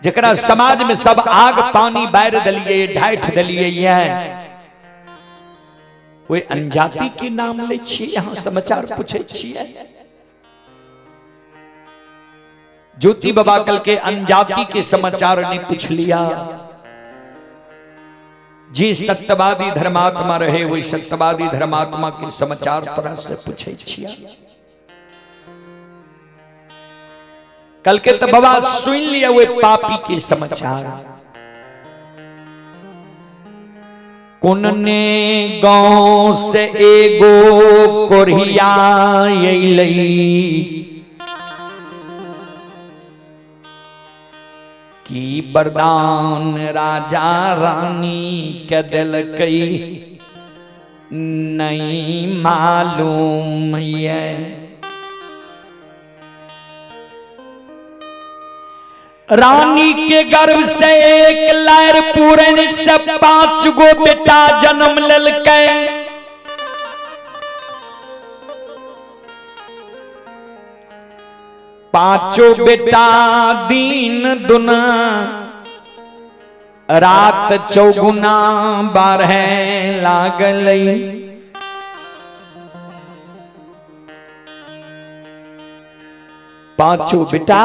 जकरा समाज में सब आग पानी बार दलिए ढाठ दलिए ये ओहि अनजाति के नाम ले छियै यहाँ समाचार पूछे छियै। ज्योति बाबा कल के अनजाति के समाचार ने पूछ लिया। जी सत्यवादी धर्मात्मा रहे वही सत्यवादी धर्मात्मा के समाचार तरह से पूछे छिया। कल के तो बाबा सुन लिया वे पापी के समाचार। कोनने गांव से एगो कोरिया अइलै की वरदान राजा रानी के देलकै नहीं मालूम ये। रानी के गर्भ से एक लायर पूरन से 5 गो बेटा जन्म लेलकै। पांचों बेटा दिन दुना रात चौगुना बारह लागल। पांचों बेटा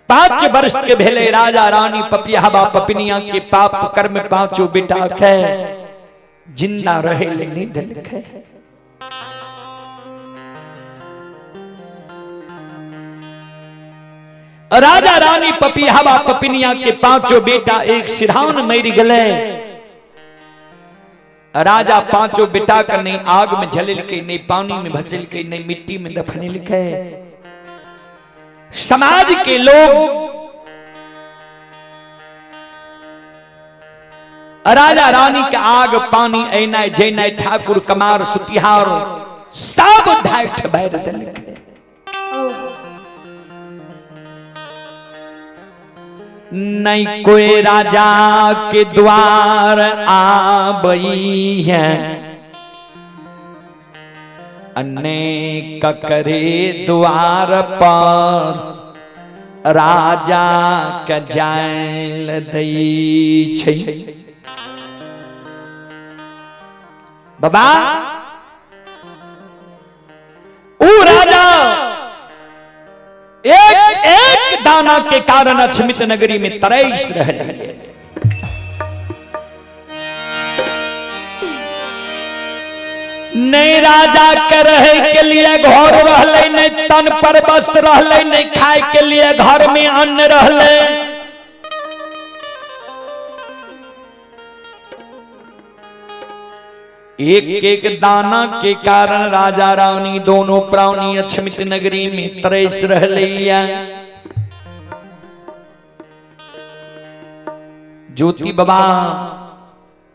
5 वर्ष के भेले राजा रानी पपियाबा पपिनिया के पाप कर्म पांचों बेटा के जिंदा रहे ले नहीं देलकै। राजा रानी पपियाबा पपिनिया के पांचों बेटा एक सिरहान मर गए। राजा पांचों बेटा का नहीं आग में जलेलकै, नहीं पानी में भसेलकै, नहीं मिट्टी में दफनेलकै। समाज के लोग राजा रानी के आग पानी ऐनाय जैनाय ठाकुर कमार सुतिहार सब ढाठ बैर देलकै। नहीं कोई राजा के द्वार आबई है, अनेक करे द्वार पर राजा के जायल दई छै। बाबा ऊ राजा एक एक दाना के कारण अछमित नगरी में तरस रहे। नहीं राजा के रहे के लिए घर रहले, नहीं तन पर वस्त्र रहले, नहीं खाए के लिए घर में अन्न रहले। एक एक दाना के कारण राजा रानी दोनों प्राणी अछमित नगरी में तरस रहले। ज्योति बाबा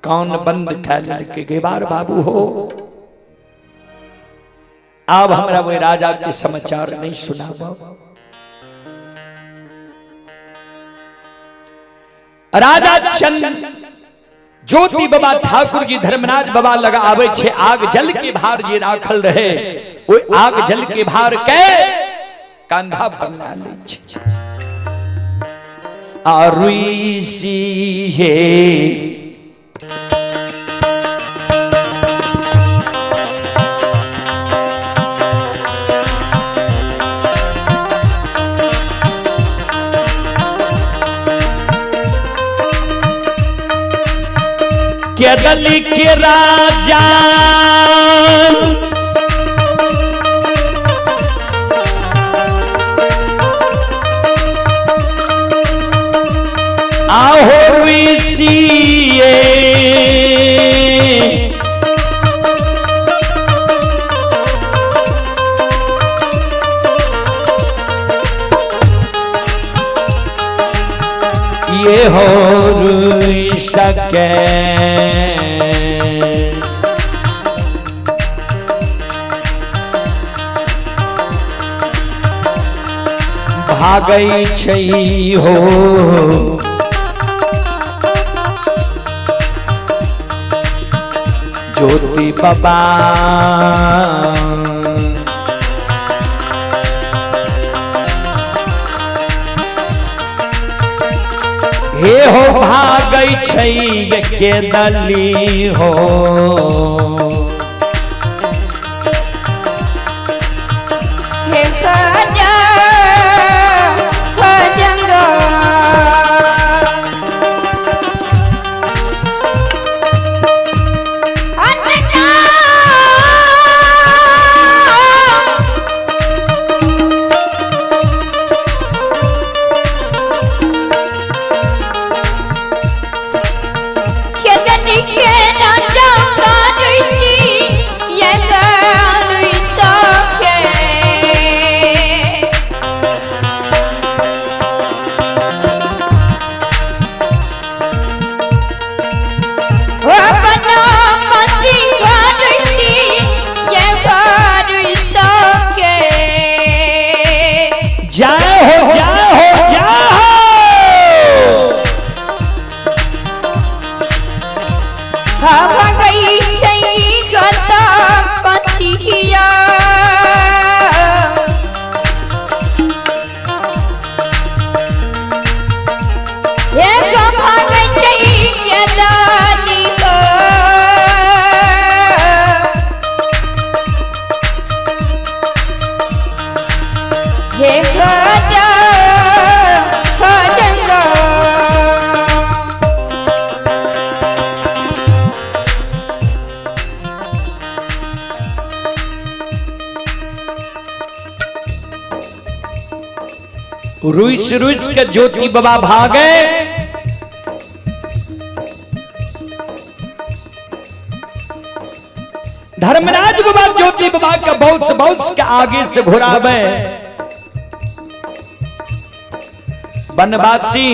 कान बंद कर के गेबार बाबू हो, अब हमरा वो राजा के समाचार नहीं सुनाबो। राजा चंद ज्योति बाबा ठाकुर जी धर्मराज बाबा लगा आवे छे, आग जल के भार जे राखल रहे वो आग जल के भार के कंधा पर ला ले छे। आरुषि हे केरल के राजा आहो ऋषिये ये हो सके भागै छै हो ज्योति बाबा। हे हो भागै छै के दली हो हे खजा खजंगा के राजा का रुस रुस के ज्योति बाबा भागे। धर्मराज बाबा ज्योति बाबा का बहुत बहुत के आगे से घुरावे। बनवासी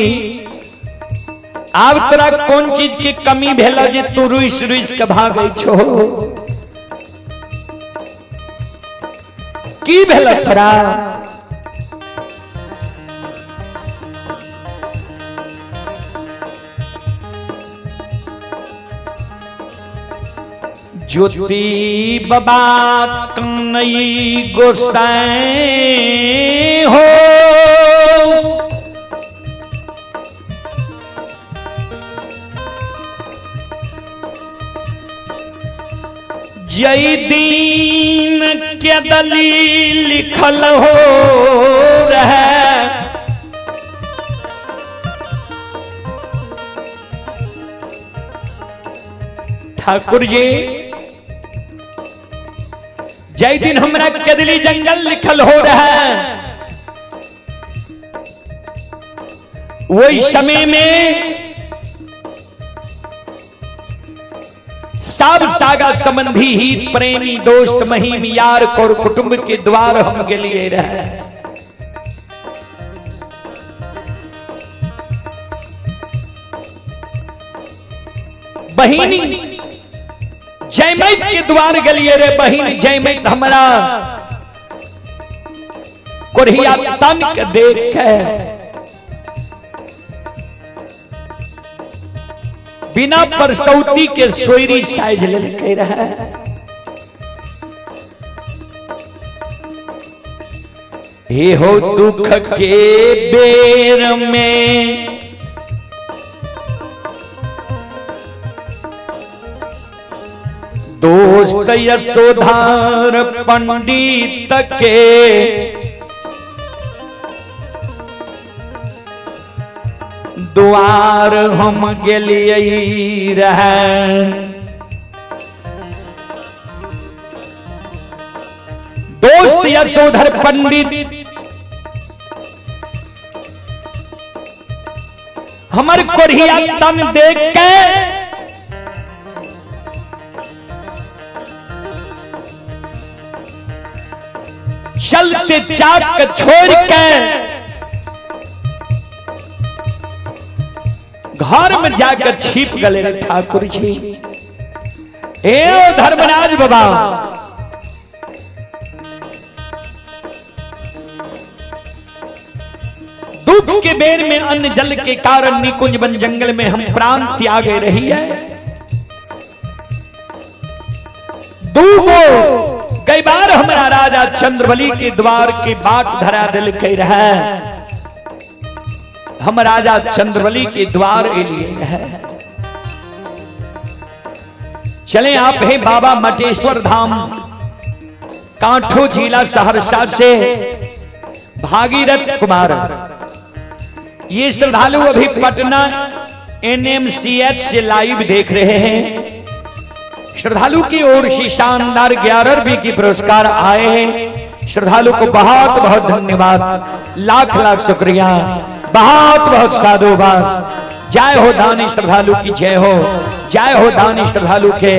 आब तोरा कौन चीज के कमी भेल जे तू रुस रुस के भागे छो? की भेल तोरा? ज्योति बाबा कन्हई गोसाई हो, जय दीन के दली लिखल हो रहे, ठाकुर जी जय दिन हमरा कदली जंगल लिखल हो रहा है, वही समय में सब सागा संबंधी ही प्रेमी दोस्त महीम यार और कुटुंब के द्वार हम के लिए रहे। बहिनी जयमैत के द्वार गलिए रे, बहिन जयमैत हमरा कोरिया तन के देख के बिना परसौती के सोयरी साइज लेके रहे। हे हो दुख के बेर में दोस्त यशोधर पंडित के द्वार हम गेलिए रहे। दोस्त यशोधर पंडित हमर कोरिया तन देख के चलते चाक छोड़ के घर में जाकर छिप गए रे ठाकुर जी। ए धर्मराज बाबा दुख के बेर में अन्न जल के कारण निकुंज वन जंगल में हम प्राण त्यागे रही है। दूगो कई बार हमारा राजा चंद्रबली के द्वार के बाट धरा दिल के रहे, हम राजा चंद्रबली के द्वार लिए रहे। चले आप हे बाबा मटेश्वर धाम कांठो जिला सहरसा से भागीरथ कुमार, ये श्रद्धालु अभी पटना एनएमसीएच से लाइव देख रहे हैं। श्रद्धालु की ओर से शानदार 11 रुपये की पुरस्कार आए हैं। श्रद्धालु को बहुत बहुत धन्यवाद, लाख लाख शुक्रिया, बहुत बहुत साधुवाद। जय हो दानी श्रद्धालु की जय हो, जय हो दानी श्रद्धालु के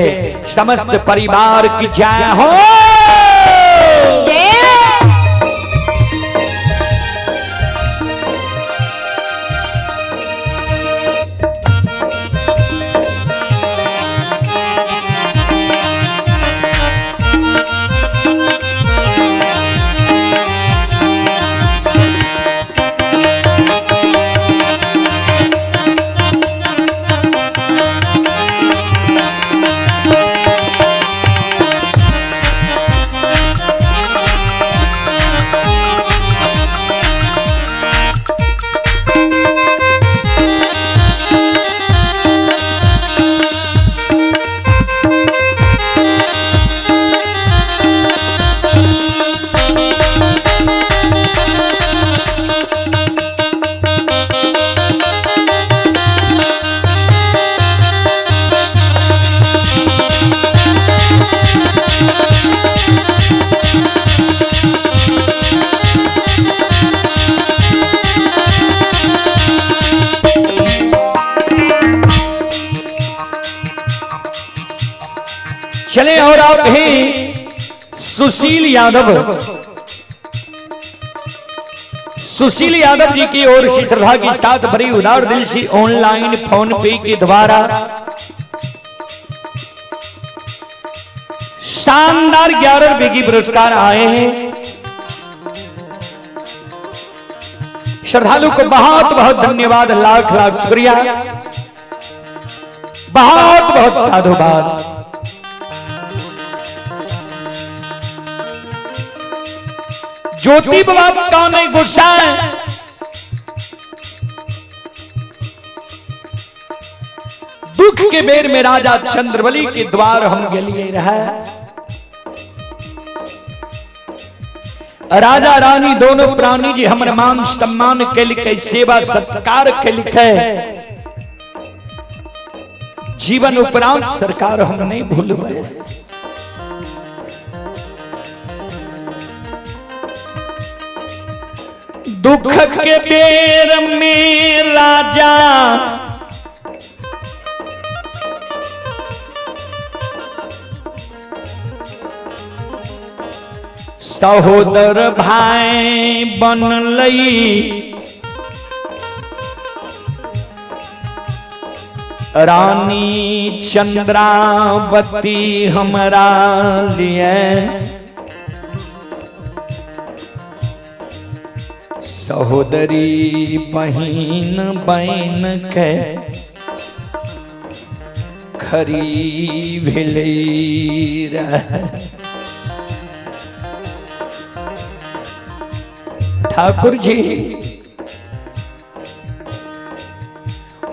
समस्त परिवार की जय हो। चले और आप भी सुशील यादव, सुशील यादव जी की ओर से श्रद्धा के साथ बड़ी उदार दिल से ऑनलाइन फोन पे के द्वारा शानदार 11 रुपए की पुरस्कार आए हैं। श्रद्धालु को बहुत बहुत धन्यवाद, लाख लाख शुक्रिया, बहुत बहुत साधुवाद। ज्योति बाबा का नहीं गुस्सा है, दुख के बेर में राजा चंद्रबली के द्वार हम गेलिए रहे। राजा रानी दोनों प्राणी जी हमर मान सम्मान के लिखे, सेवा सत्कार के लिखे, जीवन उपरांत सरकार हम नहीं भूलबे। दुख के बेर में राजा सहोदर भाई बनलई, रानी चंद्रावती हमरा लिए सहोदरी बहिन बन के खरी भेलै रहे। ठाकुर जी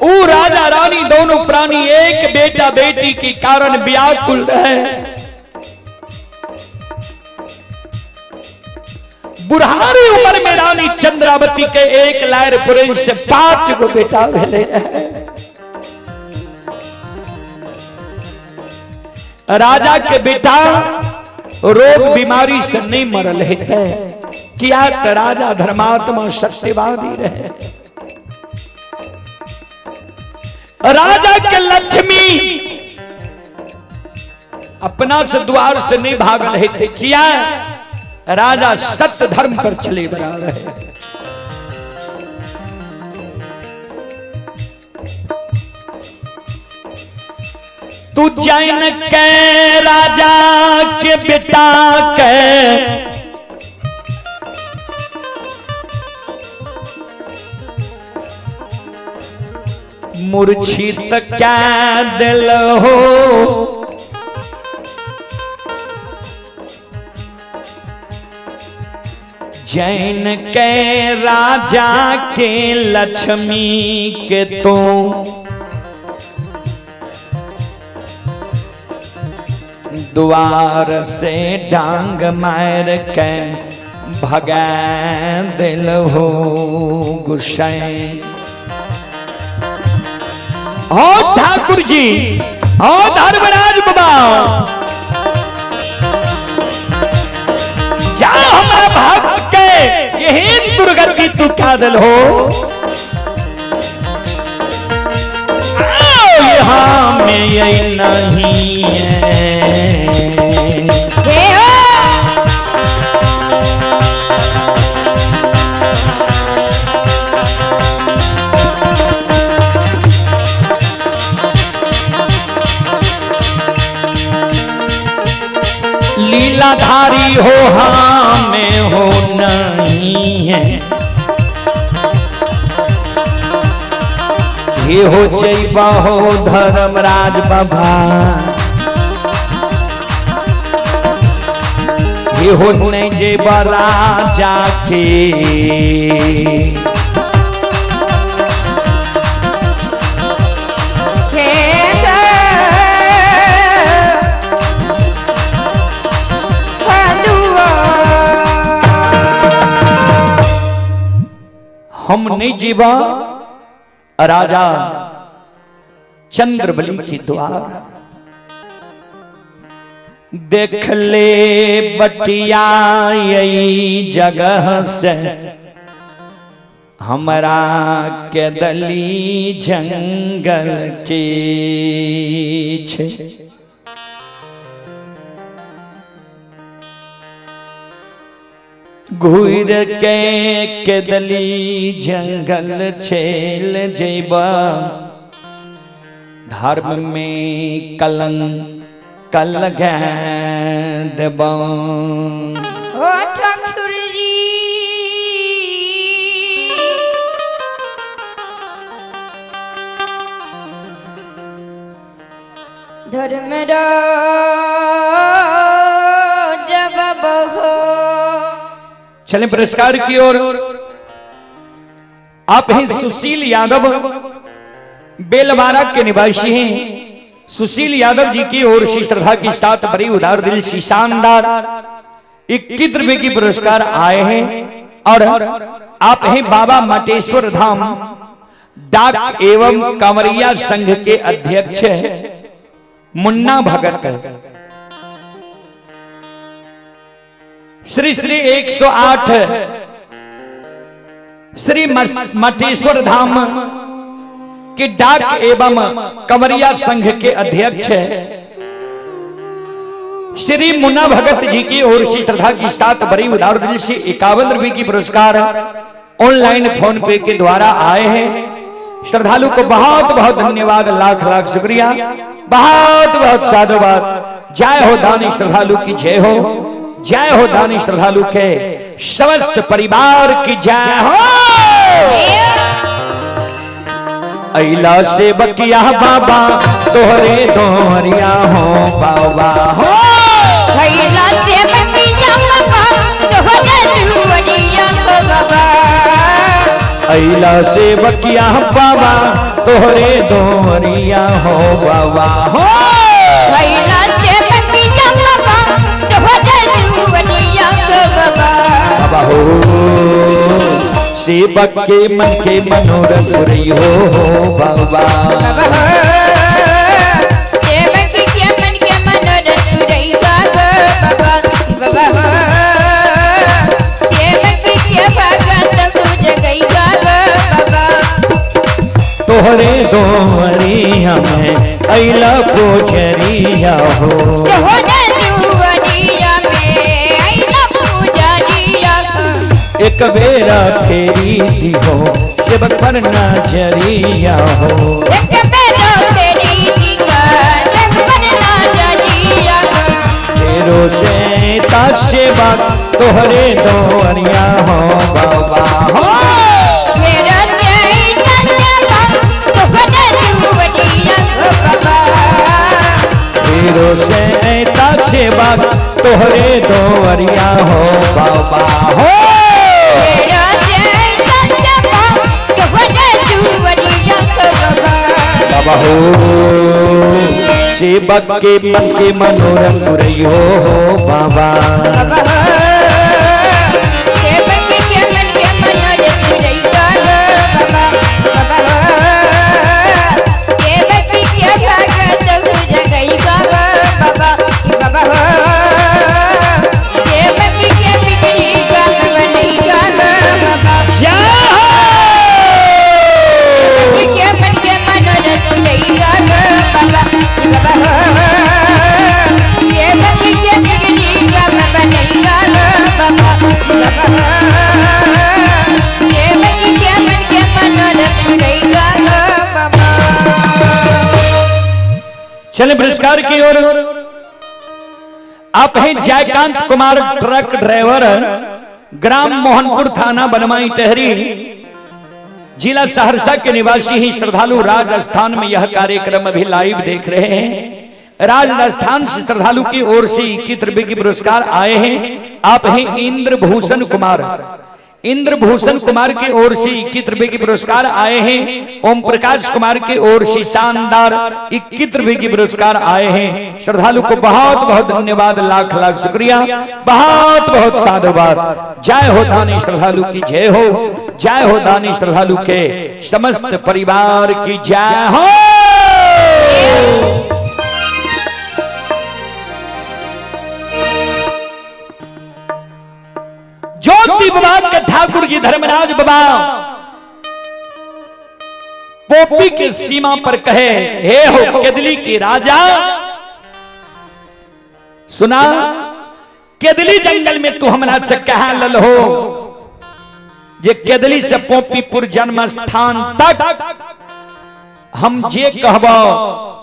ऊ राजा रानी दोनों प्राणी एक बेटा बेटी के कारण व्याकुल रहे। बुढ़ारी उम्र में रानी चंद्रावती के एक लायर पुरुष से 5 गो बेटा भेले। राजा के बेटा रोग बीमारी से नहीं मरल हेते, किया तो राजा धर्मात्मा सत्यवादी रहे। राजा के लक्ष्मी अपना से द्वार से नहीं भाग रहे थे, किया राजा सत्य धर्म पर चले बना रहे। तू जैन के राजा के बेटा के मूर्छित क्या दिल हो, जैन के राजा के लक्ष्मी के तो द्वार से डांग मार के भगा दिल हो गुस्सैन। ओ ठाकुर जी, ओ धर्मराज बाबा, जा हमारा भक्त के यही दुर्गति तू क्या दिल हो। आओ यहाँ में यही नहीं है। हे ओ लीलाधारी हो हमें हो नहीं है, ये हो जैबा हो धर्मराज बाबा, ये हो नहीं जेबा राजा के। हे ग हम नहीं जीवा राजा चंद्रबली के द्वार देख ले बटिया यही जगह से हमरा के दली जंगल के छे। घुर के केदली जंगल चल जेबा, धर्म में कलंक लगा देबा। ओ ठाकुर जी, धर्म जवाब हो। चले पुरस्कार की ओर। आप हैं सुशील यादव, बेलवारा के निवासी हैं। सुशील यादव जी की ओर से श्रद्धा के साथ बड़ी उदार दिल से शानदार 21 रुपए की पुरस्कार आए हैं। और आप हैं बाबा मटेश्वर धाम डाक एवं कांवरिया संघ के अध्यक्ष मुन्ना भगत। श्री श्री 108 श्री मटेश्वर धाम के डाक एवं कंवरिया संघ के अध्यक्ष श्री मुन्ना भगत जी की ओर से श्रद्धा की साथ बड़ी उदार दिल से 51 रुपए की पुरस्कार ऑनलाइन फोन पे के द्वारा आए हैं। श्रद्धालु को बहुत बहुत धन्यवाद, लाख लाख शुक्रिया, बहुत बहुत साधुवाद। जय हो दानी श्रद्धालु की जय हो, जय हो दानी श्रद्धालु के समस्त परिवार की जय हो। अला से बकिया बाबा तोहरे दोहरिया हो बाबा हो। भैला से बकिया बाबा तोहरे दुआरिया हो बाबा। अला से बकिया बाबा तोहरे दोहरिया हो बाबा हो। भैला से बकिया बाबा तोहरे दुआरिया हो बाबा। बाबा हो, सेवक के मन के मनोरथ पुरई हो बाबा। बाबा हो, सेवक के मन के मनोरथ पुरई बाबा। बाबा हो, सेवक के भगत जगई बाबा। बाबा तोहरे दोहरिया में अला पुजरिया हो। तोहरे दुआरिया में अइला पुजरिया हो। एक बेरा फेरी दिहो सेवक पर नजरिया हो। एक बेरा फेरी दिहो सेवक पर नजरिया हो। तेरो से सेवा तोहरे दोहरिया हो बाबा हो। मेरा से सेवा तोहरे दुआरिया हो बाबा। तेरो से सेवा तोहरे दोहरिया हो बाबा हो। मेरा से सेवा तोहरे दुआरिया हो बाबा। बाबा हो, सेवक के मन के मनोरथ पुरई हो बाबा। बाबा हो, सेवक के मन के मनोरथ पुरई बाबा। बाबा हो, सेवक के भगत जगई बाबा। बाबा बाबा हो, सेवक के बिगड़ी बनई बाबा। बाबा जय हो। सेवक के मन के मनोरथ पुरई बाबा। बाबा हो, सेवक के बिगड़ी बनई बाबा। बाबा हो, सेवक के मन के मनोरथ पुरई बाबा। बाबा चले पुरस्कार की ओर। आप हैं जयकांत कुमार ट्रक ड्राइवर, ग्राम मोहनपुर, थाना बनमाई टहरी, जिला सहरसा के निवासी ही श्रद्धालु राजस्थान में यह कार्यक्रम अभी लाइव देख रहे हैं। राजस्थान से श्रद्धालु की ओर से 21 रुपए की पुरस्कार आए हैं। आप हैं इंद्रभूषण कुमार, इंद्रभूषण कुमार की ओर से 21 रुपए की पुरस्कार आए हैं। ओम प्रकाश कुमार की ओर से शानदार 21 रुपए की पुरस्कार आए हैं। श्रद्धालु को बहुत बहुत धन्यवाद, लाख लाख शुक्रिया, बहुत बहुत साधुवाद। जय हो दानी श्रद्धालु की जय हो, जय हो दानी श्रद्धालु के समस्त परिवार की जय हो। ज्योति बाबा के ठाकुर जी धर्मराज बाबा पोपी के सीमा पर कहे, हे हो केदली के राजा, सुना केदली जंगल में तू हमरा से कहा लल हो जे केदली से पोपीपुर जन्म स्थान तक हम जे कहबो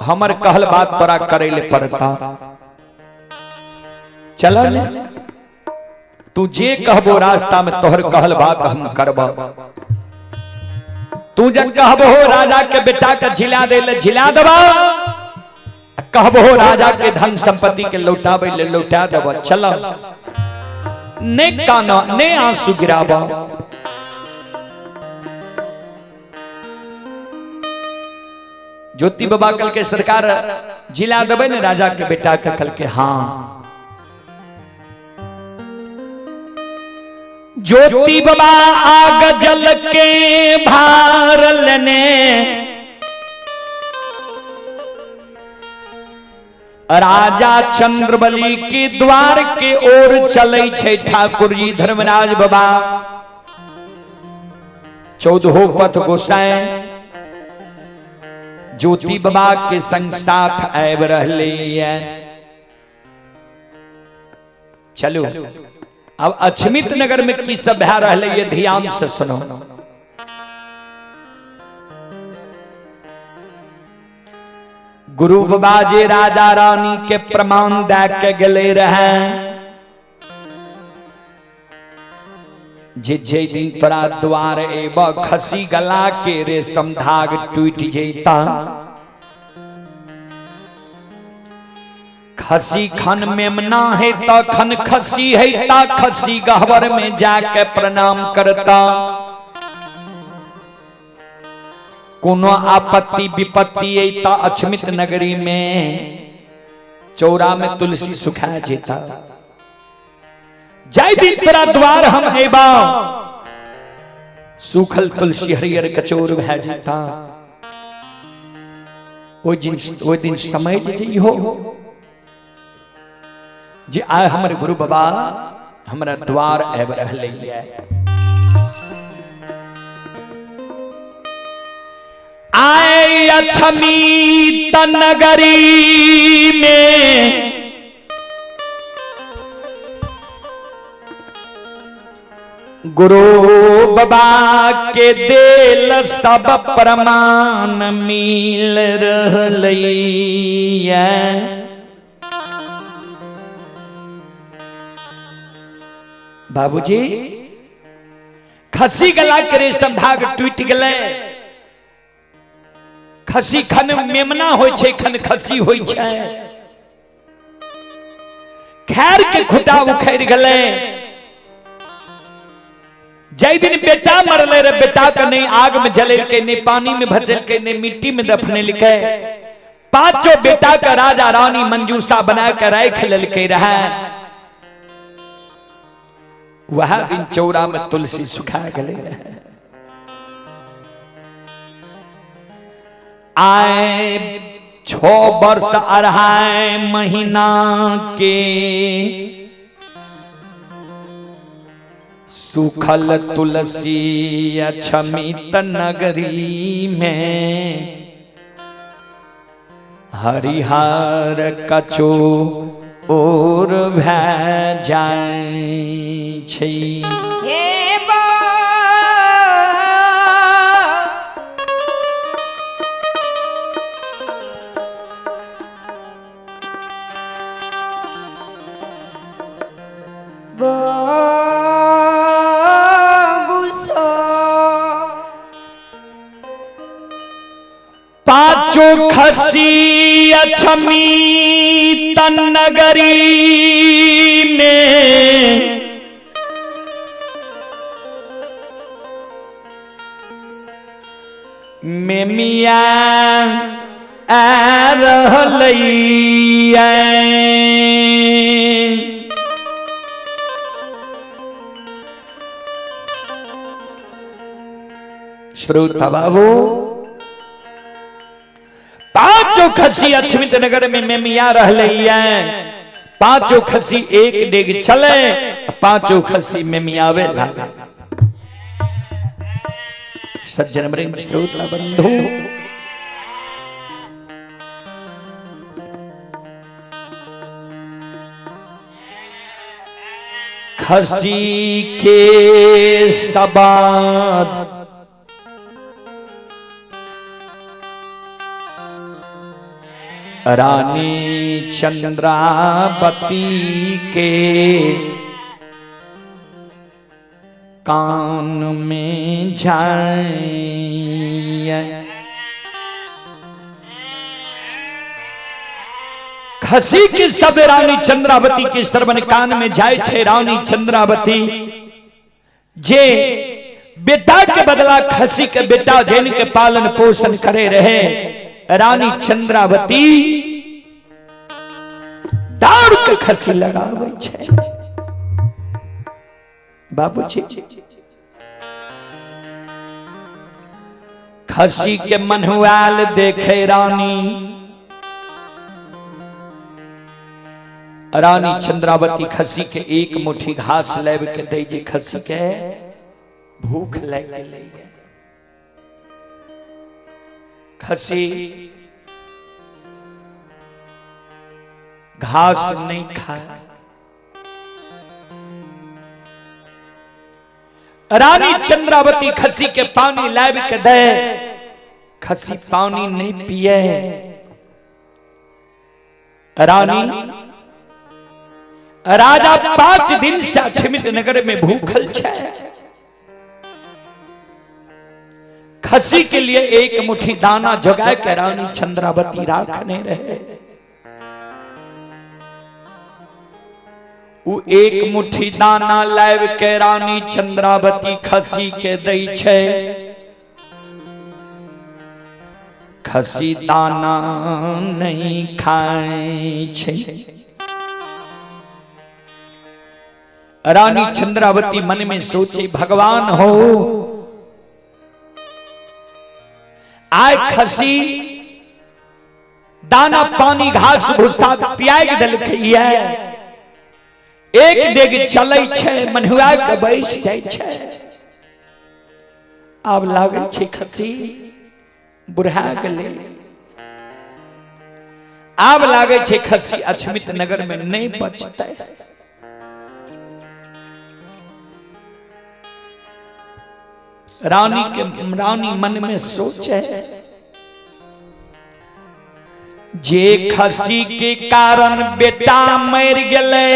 हमर कहल बात तोरा करे ले पड़ता। चल ने तू जे कहबो रास्ता में तोहर कहल बात हम करबो। तू जब कहबो राजा के बेटा के झिला दे ले झिला देबो, कहबो राजा के धन संपत्ति के लौटाबे ले लौटा देबो। चल ने काना ने आंसू गिराबो। ज्योति बाबा कल के सरकार जिला देबे ने राजा के बेटा के, कल के हाँ। ज्योति बाबा आग जल के भार लेने राजा चंद्रबली के द्वार के ओर चले छे ठाकुर जी धर्मराज बाबा। चौदहो पथ गोसाई ज्योति बाबा के संग साथ आबि रहले। चलो अब अछमित नगर में की सब भए रहले ये ध्यान से सुनो। गुरु बाबा जे राजा रानी के प्रमाण दे के गेले रहे जे जे दिन तोरा द्वार एब खसी गला के रेशम धाग टूट जेता, खसी खन मेमना है तखन खसी है ता खसी गहवर में जाके प्रणाम करता, कोनो आपत्ति विपत्ति अता अछमित नगरी में चौरा में तुलसी सुखा जेता। जय दिन तोरा द्वार हम एबा सूखल तुलसी हरियर कचोर भए जेता। ओहि दिन समय जे इहो जे आय हमर गुरु बाबा हमरा द्वार आबि रहलै। आय अछमीत नगरी में गुरु बाबा के देल सब प्रमाण मिल रहलै। बाबूजी खसी गला के रेशम धाग टूट गले, खसी खन मेमना होय छै खन खसी होय छै, खैर के खुटा उखड़ गले। जय दिन बेटा मरले रे बेटा के नहीं आग में जलेलकै, नहीं पानी में भसेलकै, नहीं मिट्टी में दफनेलकै। पांचों बेटा का राजा रानी मंजूषा बना के राख लेलकै रहे। वह दिन चौरा में तुलसी सुखा गले रहे। आए 6 वर्ष 2.5 महीना के सुखल तुलसी अछमित नगरी में हरिहर कचो और भै जाय छै। हे बा पांचों खसी अछमी तन नगरी में मेमिया आ रहलैया। श्रोता बाबू पांचों खसी अछमित नगर में मेमिया रहलैया। पांचों खसी एक डेग चले, पांचों खसी मेमियावे लागे। सज्जन वृंद श्रोता बंधु, खसी के सबाद रानी चंद्रावती के कान में जाए। खसी के सब रानी चंद्रावती के श्रवण कान में जाए छे। रानी चंद्रावती जे बेटा के बदला खसी के बेटा जैन के पालन पोषण करे रहे, रानी चंद्रावती दौड़ के खसी लगावे छे। बाबूजी खसी के मनुआल देखे रानी, रानी चंद्रावती खसी के एक मुट्ठी घास लाब के दे जे खसी के भूख लग गेलै। खसी घास नहीं खाए। रानी चंद्रावती खसी के पानी लाब के दे, खसी पानी नहीं पिए। रानी राजा 5 दिन से अक्षमित नगर में भूखल छे। खसी के लिए एक मुट्ठी दाना जगाए के रानी चंद्रावती राखने रहे। उ एक मुट्ठी दाना लाब के रानी चंद्रावती खसी के दै छे। खसी दाना नहीं खाए छे। रानी चंद्रावती मन में सोचे भगवान हो आय खसी दाना पानी घास भूसा त्याग देलकै, एक डेग चलै छे मनुआ के बैस जाइ छे। आब लागै छे खसी बुढ़ा गेलै, आब लागै छे खसी अक्षमित नगर में नहीं बचतै। रानी के रानी मन में सोचे जे खसी के कारण बेटा मर गेलै,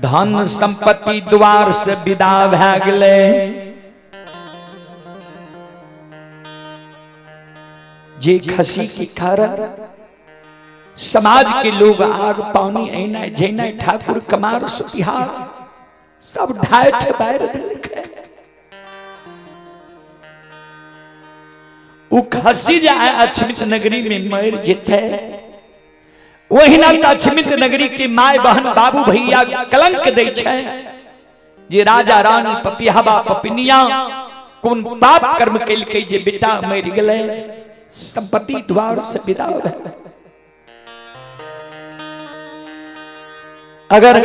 धन संपत्ति द्वार से विदा भए गेलै, जे खसी के कारण समाज के लोग आग पानी ऐना जैना ठाकुर कमार सुतिहार सब ढाठ बाहर देलकै। उ खसी जाए अक्षमित नगरी में मर जेतै, ओहिना त अक्षमित नगरी के my बहन बाबू भैया कलंक दै छै जे राजा रानी पपिहबा पपिनिया कोन पाप कर्म केलकै जे बेटा मरि गेलै, संपत्ति द्वार से विदा भेलै। अगर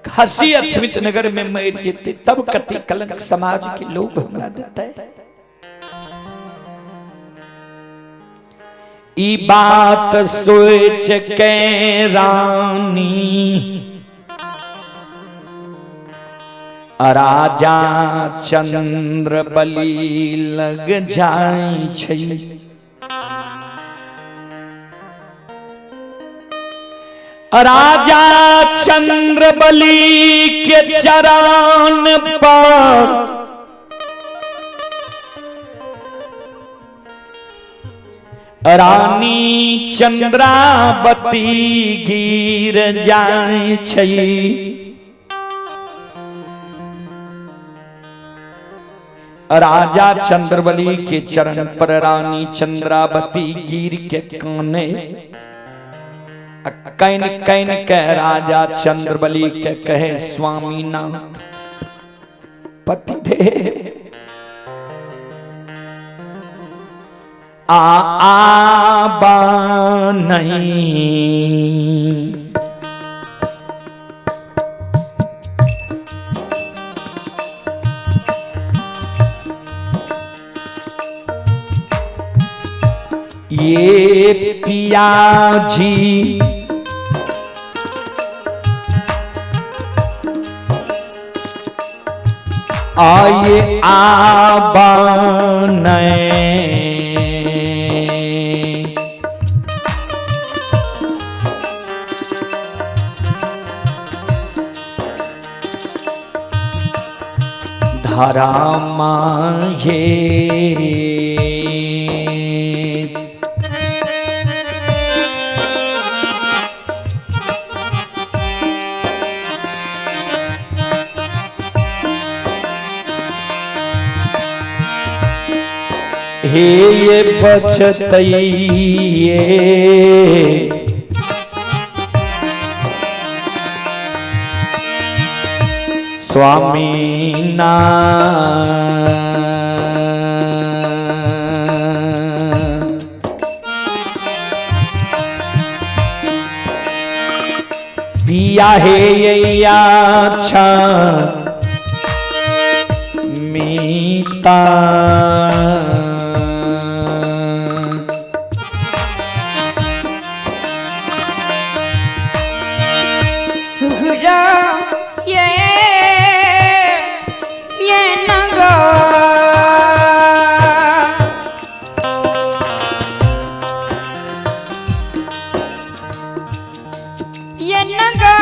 खसी अक्षमित नगर में मर जेतै तब कति कलंक समाज के लोग हमरा देतै। ई बात सोच के रानी राजा चंद्र बलि लग जाय छै। राजा चंद्र बलि के चरण पर रानी चंद्रावती गिर जाय छै। राजा चंद्रबली के चरण पर रानी चंद्रावती गिर के काने can can के राजा चंद्रबली के कहे स्वामीनाथ पति देव आ आबा नहीं। ये पिया जी आए आबन धरा माहे। हे ये बचतइये स्वामी ना। पिया हे ये अच्छा मीता। ये ये नगो ये नगो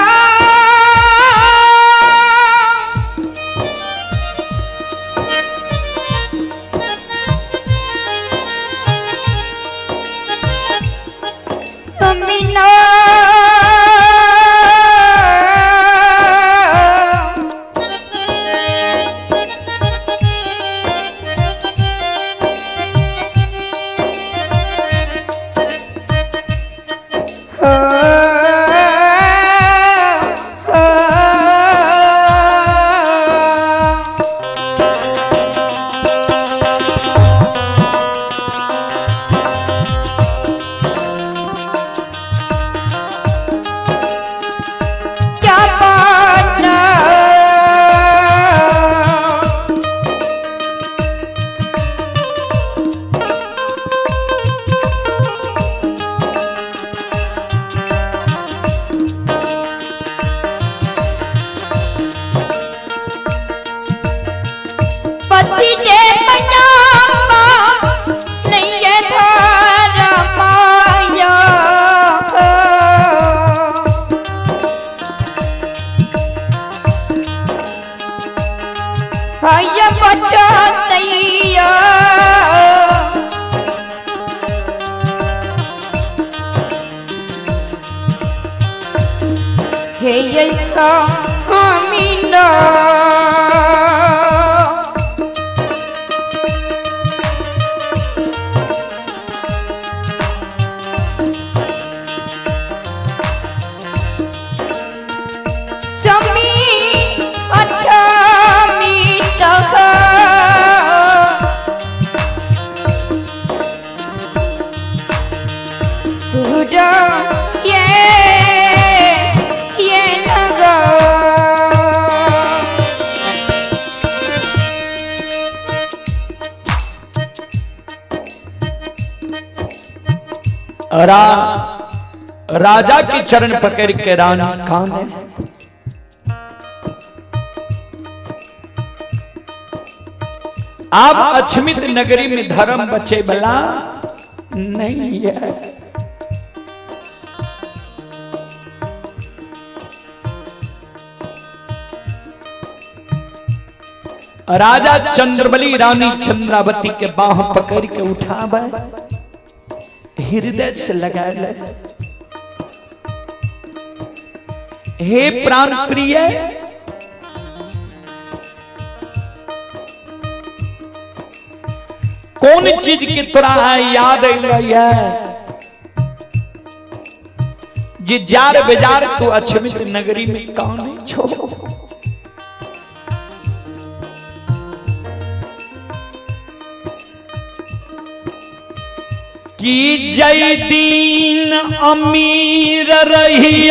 सुमिनो हो हो। क्या पाना पति के पजामा नहीं ये धारा माया हाय बचतैया हे ऐसा हमीना। समी अच्छा मीत पूरा ये ये नगा। राजा के चरण पकड़ के रानी कौन है? आप अछमित नगरी में धर्म बचे बला नहीं है। राजा चंद्रबली रानी चंद्रावती के बाह पकड़ के उठावे, हृदय से लगा ले। हे प्राण प्रिय, कौन चीज के तोरा याद है जे जार बेजार तू अछमित नगरी में कौन छो? कि जय दीन अमीर रही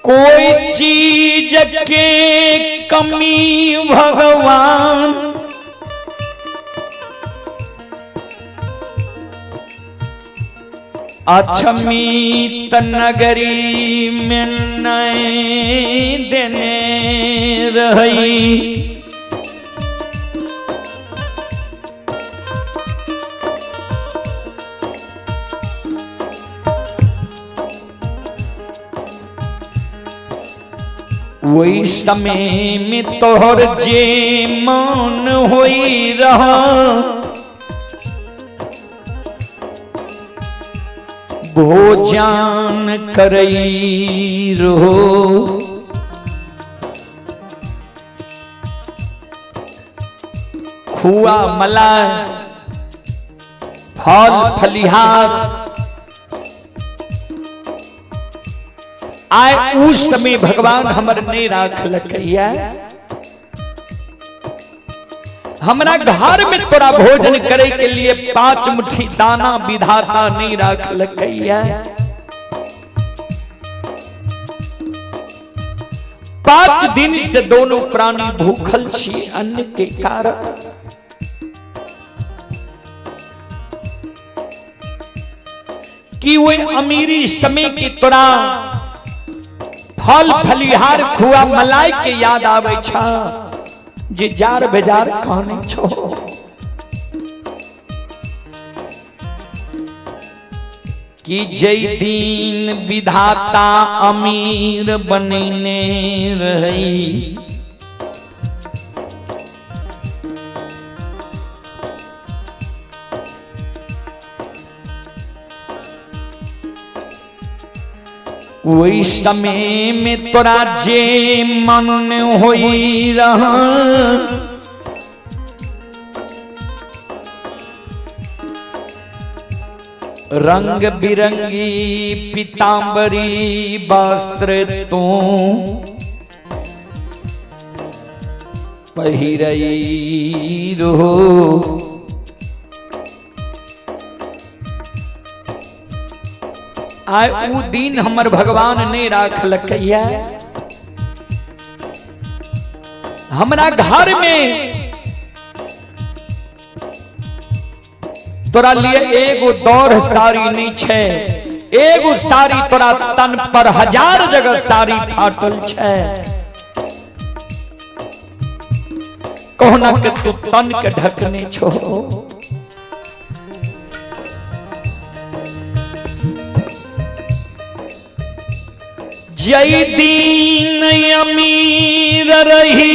कोई चीज के कमी भगवान अछमीत नगरी में नहीं देने रही। वही समय में तोहर जे मन होई रहा, भोजन करई रहो। खुआ मलाई फल फलिहार आए उस समय भगवान हमर नहीं राखलकैया। हमरा घर में तोरा भोजन करे के लिए 5 मुट्ठी दाना विधाता नहीं राखलकैया। 5 दिन से दोनों प्राणी भूखल छी अन्न के कारण। कि वो अमीरी समय की तोरा फल फलिहार खुआ मलाई के याद आवे छा जे जार बेजार खाने छो। कि जय दिन विधाता अमीर बनेने रही, वही समय में तोरा जे मन होई रहा, रंग बिरंगी पीतांबरी वस्त्र तू पहिरई रहो। आय उ दिन हमर भगवान नहीं राखलकैया। हमरा घर में तोरा लिए एगो दौड़ साड़ी नहीं छे, एगो साड़ी तोरा तन पर 1000 जगह साड़ी फाटल छे। कोना के तू तन के ढकने छो। जय दीन अमीर रही,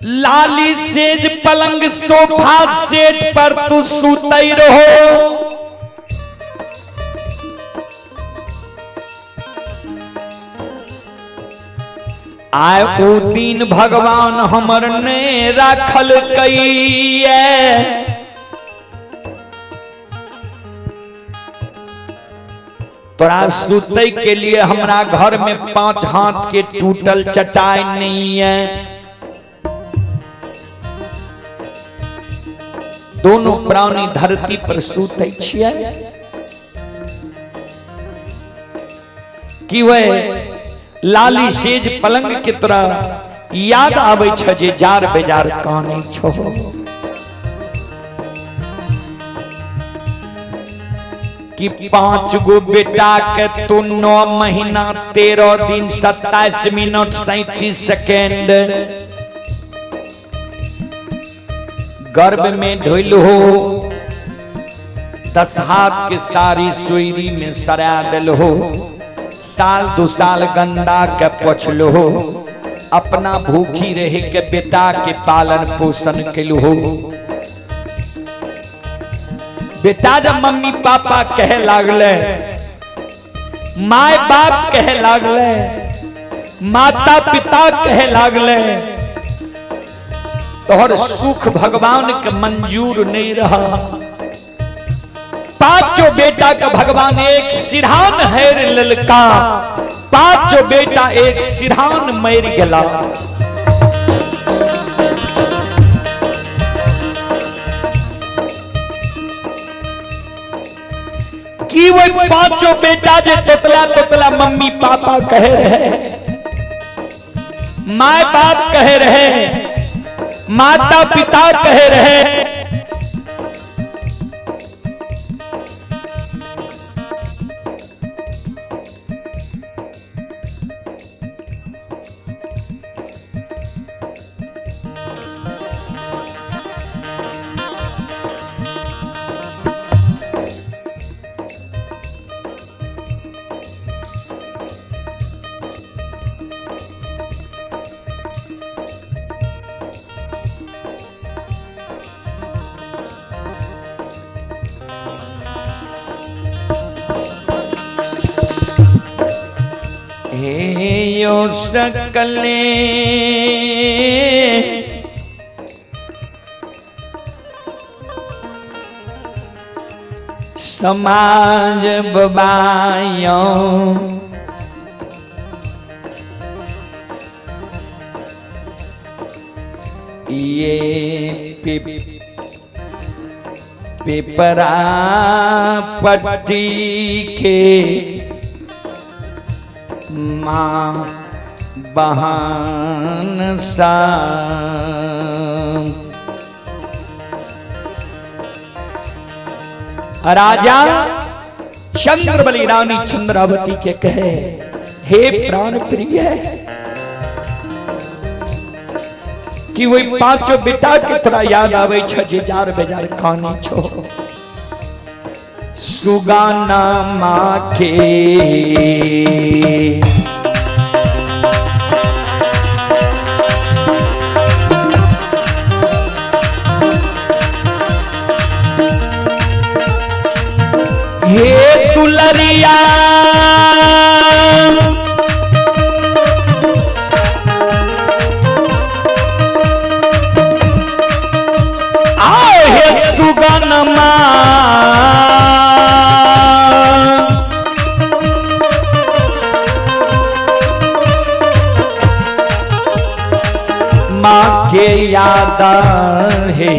लाली सेज पलंग सोफा सेट पर तू सुतई रहो। आय उ दिन भगवान हमर ने राखल कइये। तोरा सुतई के लिए हमरा घर में 5 हाथ के टूटल चटाई नहीं है। दोनों प्राणी धरती पर सुतै छियै कि वह लाली सेज पलंग के तोरा याद आबै छ जे जार बेजार कानै छो। कि 5 गो बेटा के तू 9 महीना 13 दिन 27 मिनट 37 सेकेंड गर्भ में ढोल हो, 10 हाथ के सारी सुईरी में सरा दिल हो, साल 2 साल गंदा के पोछल हो, अपना भूखी रहे के बेटा के पालन पोषण केलु हो। बेटा जब मम्मी पापा कहे लागले, my बाप कहे लागले, माता पिता कहे लागले, तोहर सुख भगवान के मंजूर नहीं रहा। 5 बेटा का भगवान एक सिरहान हेर ललका, 5 बेटा एक सिरहान मर गला। कि वो 5 बेटा जे तोतला तोतला मम्मी पापा कहे रहे, My बाप कहे रहे, माता पिता कहे रहे, हे यो सकले समाज बबायो, ये पेपरा पट्टी के माँ बहान सा। राजा चंद्रबली रानी चंद्रावती के कहे, हे प्राण प्रिय, कि वही पांचों बेटा के तोरा याद आवे छ जे जार बेजार कानी छो। सुगाना माँ के हे दुलरिया, आओ हे सुगनमा, माँ के याद है,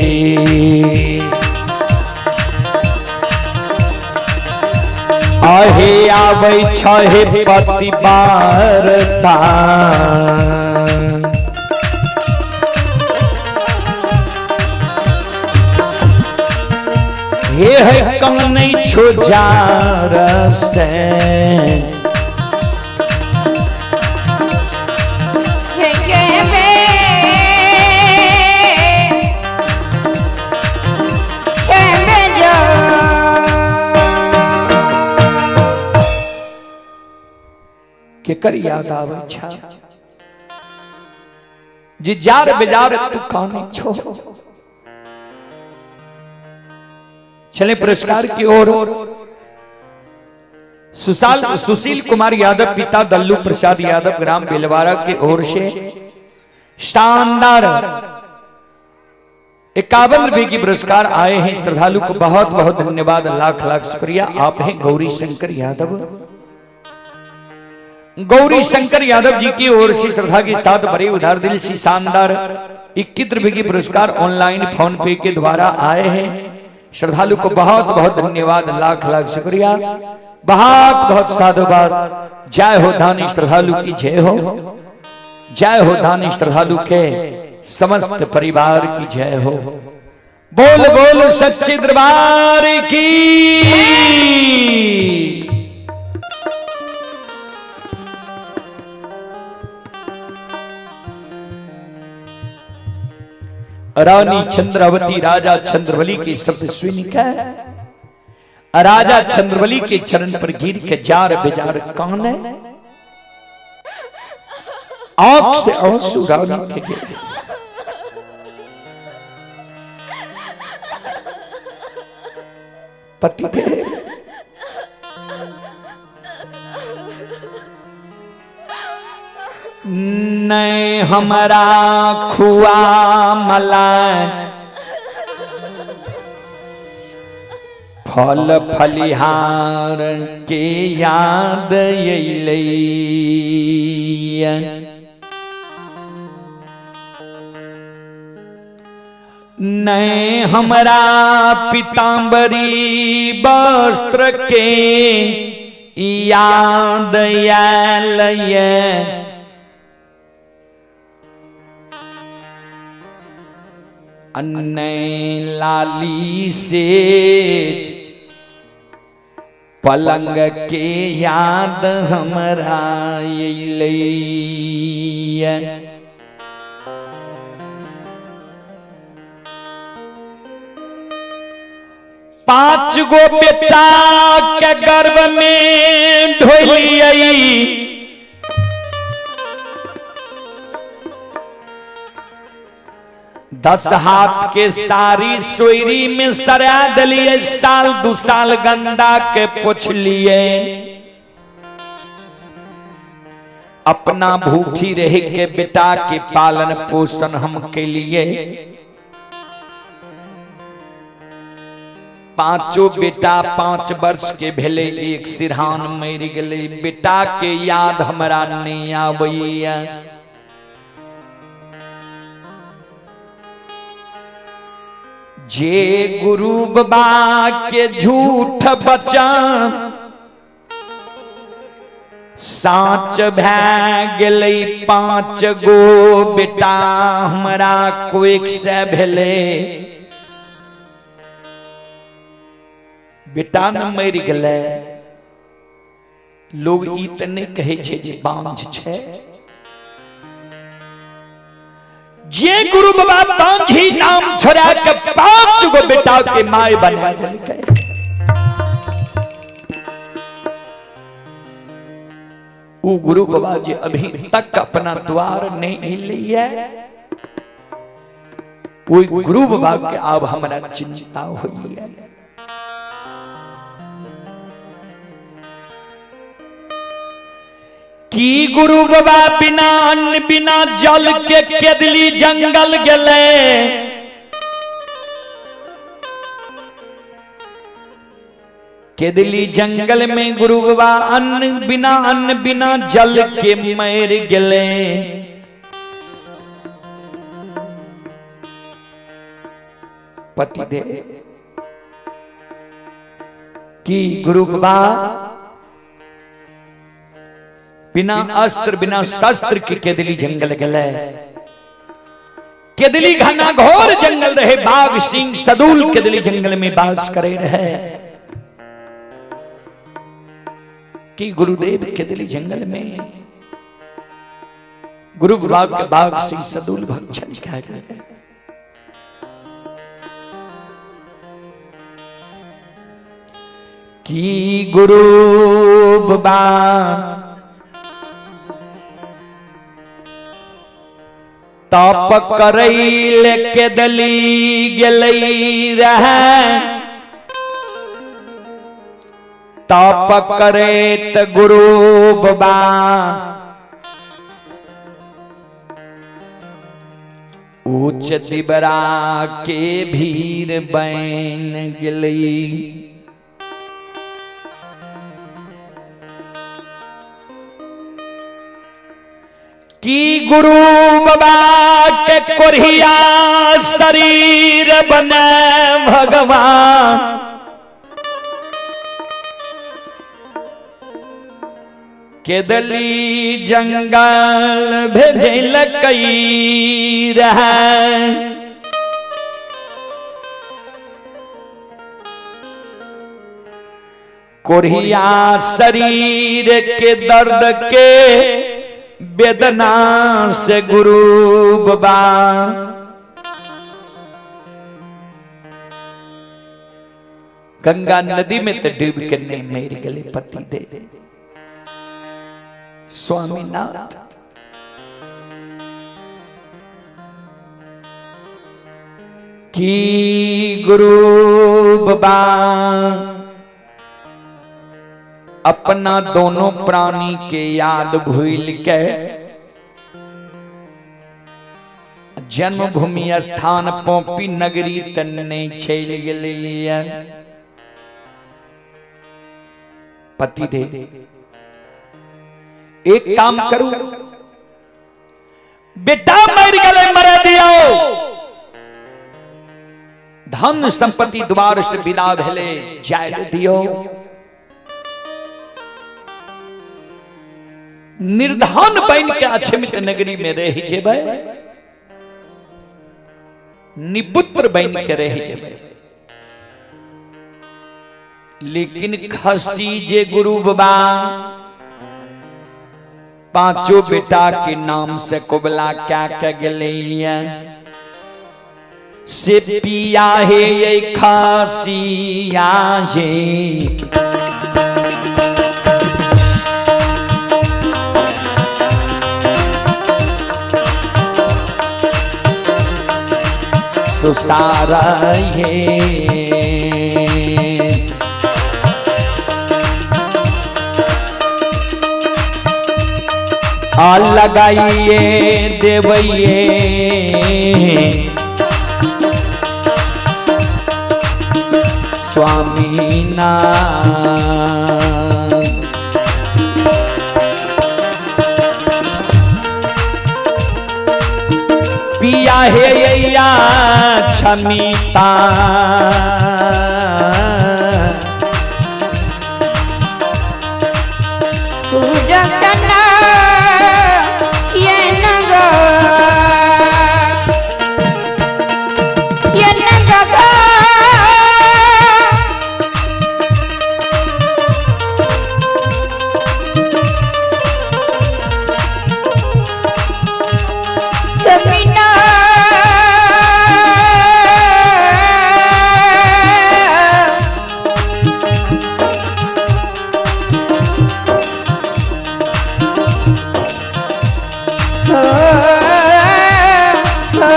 आहे आबै छहे पति वार्ता। हे है कौन छो जार से, केकर याद आवे छा जे जार बेजार तू काने छो। चले पुरस्कार की ओर। सुशील कुमार यादव पिता दल्लू प्रसाद यादव ग्राम बेलवारा के ओर से शानदार 51 रुपए की पुरस्कार आए हैं। श्रद्धालु को बहुत बहुत धन्यवाद, लाख लाख शुक्रिया। आप हैं गौरी शंकर यादव। गौरी शंकर यादव जी की ओर से श्रद्धा के साथ बड़े उदार दिल से शानदार 21 रुपए की पुरस्कार ऑनलाइन फोन पे के द्वारा आए हैं। श्रद्धालु को बहुत बहुत धन्यवाद, लाख लाख शुक्रिया, बहुत बहुत साधुवाद। जय हो दानी श्रद्धालु की जय हो, जय हो दानी श्रद्धालु के समस्त परिवार की जय हो। बोल बोल सच्चे दरबार की। रानी चंद्रावती राजा चंद्रबली के शब्द सुन के राजा चंद्रबली के चरण पर गिर के जार बेजार कान है, आंख से आंसू रानी के गिरे। पति देव नहीं हमारा खुआ मलाई फल फलिहार के याद अइलै, नहीं हमारा पीताम्बरी वस्त्र के याद आयल। अन्नै लाली सेज पलंग के याद हमरा अयलैया। पांच गो बेटा के गर्भ में ढोलियई, 10 हाथ के सारी सोयरी में सरा दिलिए, साल 2 साल गंदा के पोछलिए, अपना भूखी रह के बेटा के पालन पोषण हम के लिए। पांचों बेटा 5 वर्ष के भेले, एक सिरहान मर गेले, बेटा के याद हमरा नहीं आबैया। जे गुरु बाबा के झूठ बचन साँच भै गेलै, 5 गो बेटा हमरा कोइक से भेलै, बेटा न मरि गेलै। लोग ई तऽ नहि कहै छै जे बांझ छै। जे गुरु बाबा बांझी नाम छोड़ा के 5 गो बेटा के my बना देलकै, उ गुरु बाबा जे अभी तक अपना द्वार नहीं अयलैया, ओहि गुरु बाबा के आब हमरा चिंता होइया। की गुरु बाबा बिना अन्न बिना जल के केदली जंगल गेले, केदली जंगल में गुरु बाबा अन्न बिना जल के मर गेले। पति दे की गुरु बाबा बिना अस्त्र बिना शस्त्र के केदली जंगल गेले। केदली घना घोर जंगल रहे, बाघ सिंह सदूल केदली जंगल में वास करे रहे। कि गुरुदेव केदली जंगल में गुरु बाबा के बाघ सिंह सदूल भक्षण कह गए। की गुरु बाबा तप करैल केदली गेलै रहे, तप करैत गुरु बाबा ऊंच दिबरा के भीड़ बन गेलै। की गुरु बाबा के कोरिया शरीर बने भगवान, केदली जंगल भेजलकै रहे। कोरिया शरीर के दर्द के वेदना से गुरु बाबा गंगा नदी में तो डूब के नहीं मर गए पति दे स्वामीनाथ। की गुरु बाबा अपना दोनों प्राणी के याद भूल के जन्मभूमि स्थान पोपी नगरी तन्ने चल गेलैया। पति दे एक काम करू, बेटा मर गए मरे दियो, धन संपत्ति द्वार से विदा भेले जाय दियो, निर्धन बन के अक्षमित नगरी में रह जेबै, निपुत्र बन के रह जेबै। लेकिन खसी जे गुरु बाबा पांचों बेटा के नाम से कबला क्या के गेलै से पिया हे ये खासिया हे सुसारा हे आ लगाइए देवइए स्वामी नाथ। पिया हे या क्षमिता पूजकना ये नग ये नग समीना हो हो।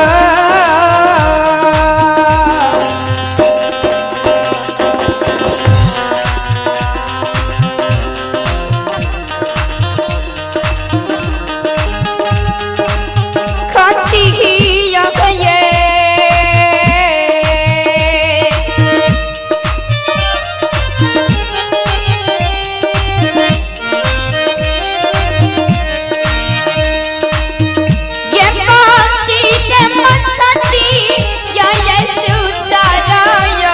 खांसी ये। ये मोती के मखती या ये सुसारायो।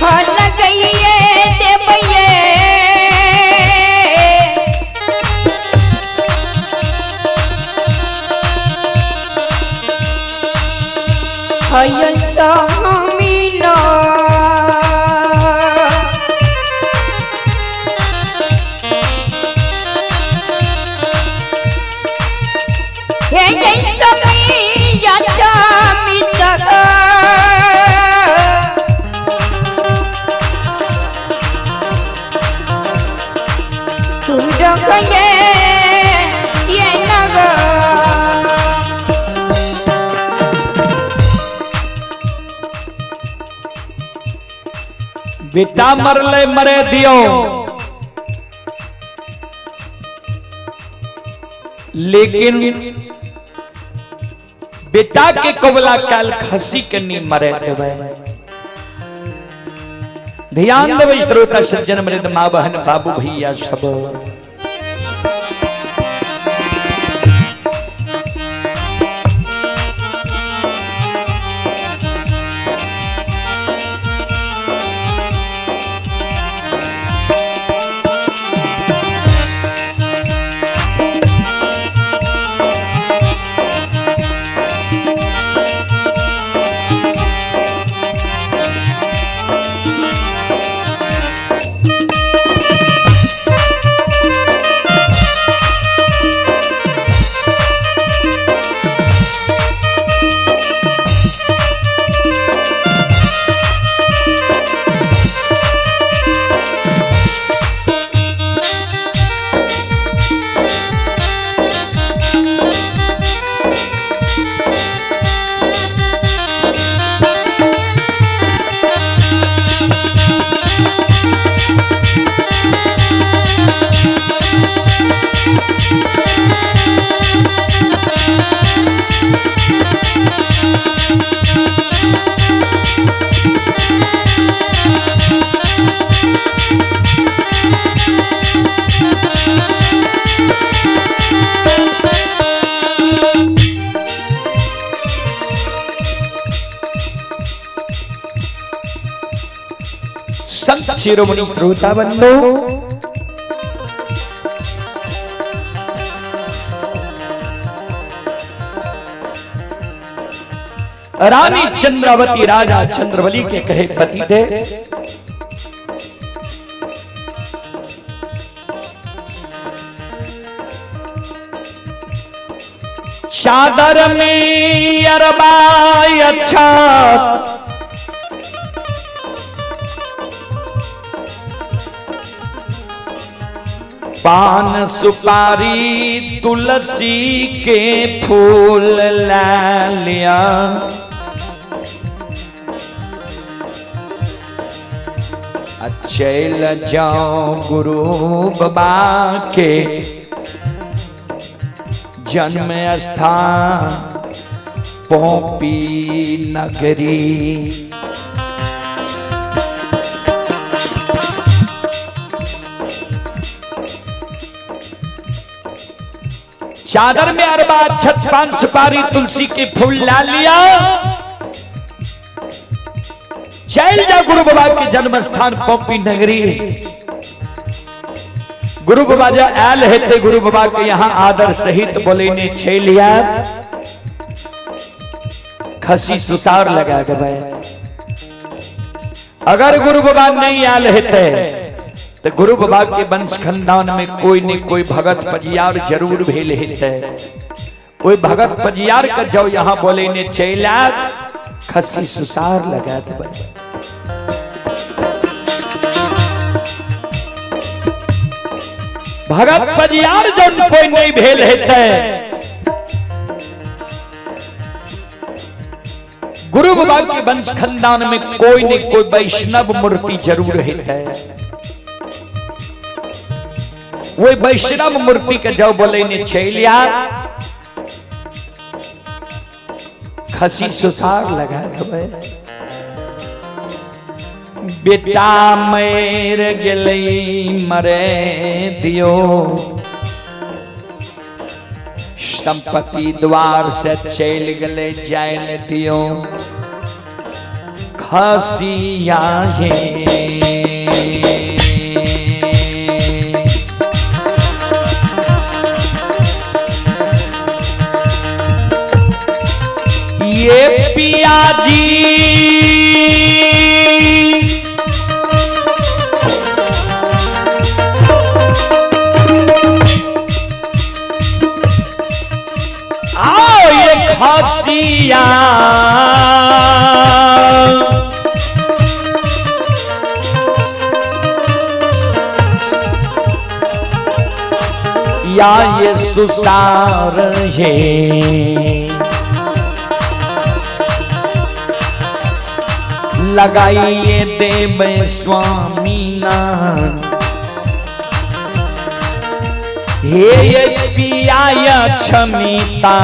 हो लगइए देवइए हय स्वामीना। हे जय स्वामी याचा ये ये नग। बेटा मरले मरे दियो लेकिन बेटा के कबला काल खसी के नहीं मरे देवे। ध्यान देवे श्रोता सज्जन मृद माँ बहन बाबू भैया सब। संत शिरोमणि श्रोता बंधु, रानी चंद्रावती राजा चंद्रबली के कहे पति दे चादर में अरबा अच्छा पान सुपारी तुलसी के फूल ला लिया चल जाओ गुरु बाबा के जन्म स्थान पोपी नगरी। चादर में अरबा छत पान सुपारी तुलसी के फूल ला लिया, चल जा गुरु बाबा के जन्म स्थान पोपी नगरी। गुरु बाबा जा आयल हेते गुरु बाबा के यहाँ आदर सहित बोलेने छे लिया, खसी सुसार लगा के भाई। अगर गुरु बाबा नहीं आयल हेते तो गुरु बाबा के वंश खानदान में कोई न कोई भगत पजियार जरूर भेल हेते। कोई भगत पजियार के जो यहाँ बोले ने चैला खसी सुसार लगा दे। भगत पजियार जो कोई नहीं भेल हेते गुरु बाबा के वंश खानदान में कोई न कोई वैष्णव मूर्ति जरूर हेते। वही वैष्णव मूर्ति के जब बोले ने चैलिया खसी सुसार लगा देबै। बेटा मर गेलै मरे दियो, संपत्ति द्वार से चल गए जाय दियो, खसिया हे ये पिया जी आओ ये खसिया या ये सुसार है लगाइए देव स्वामी नाम। हे ये पिया क्षमिता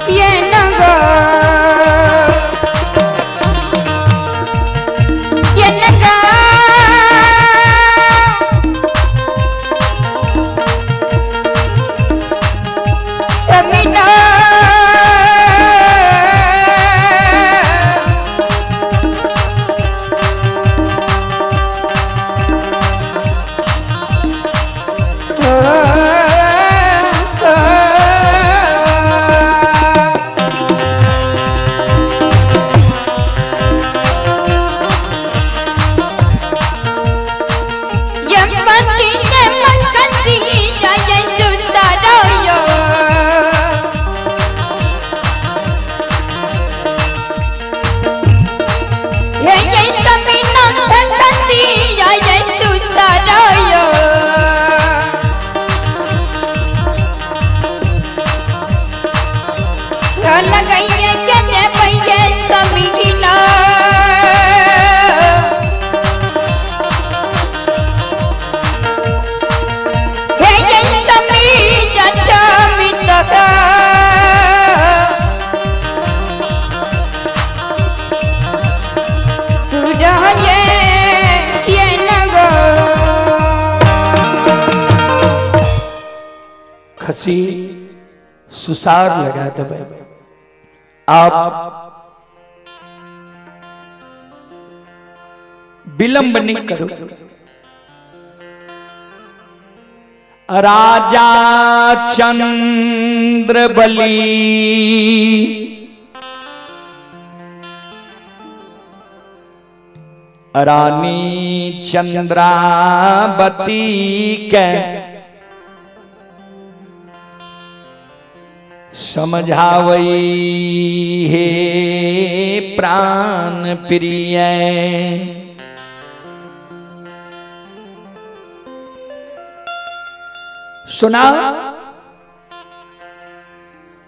ये नगो ये नगा समिना लगाइए के पैये समीना हे ये समीना चमित ये नगो खसी सुसार लगा देबै। आप विलंब नहीं करू। राजा चंद्रबली रानी चंद्रावती के समझावई हे प्राण प्रिय। सुना,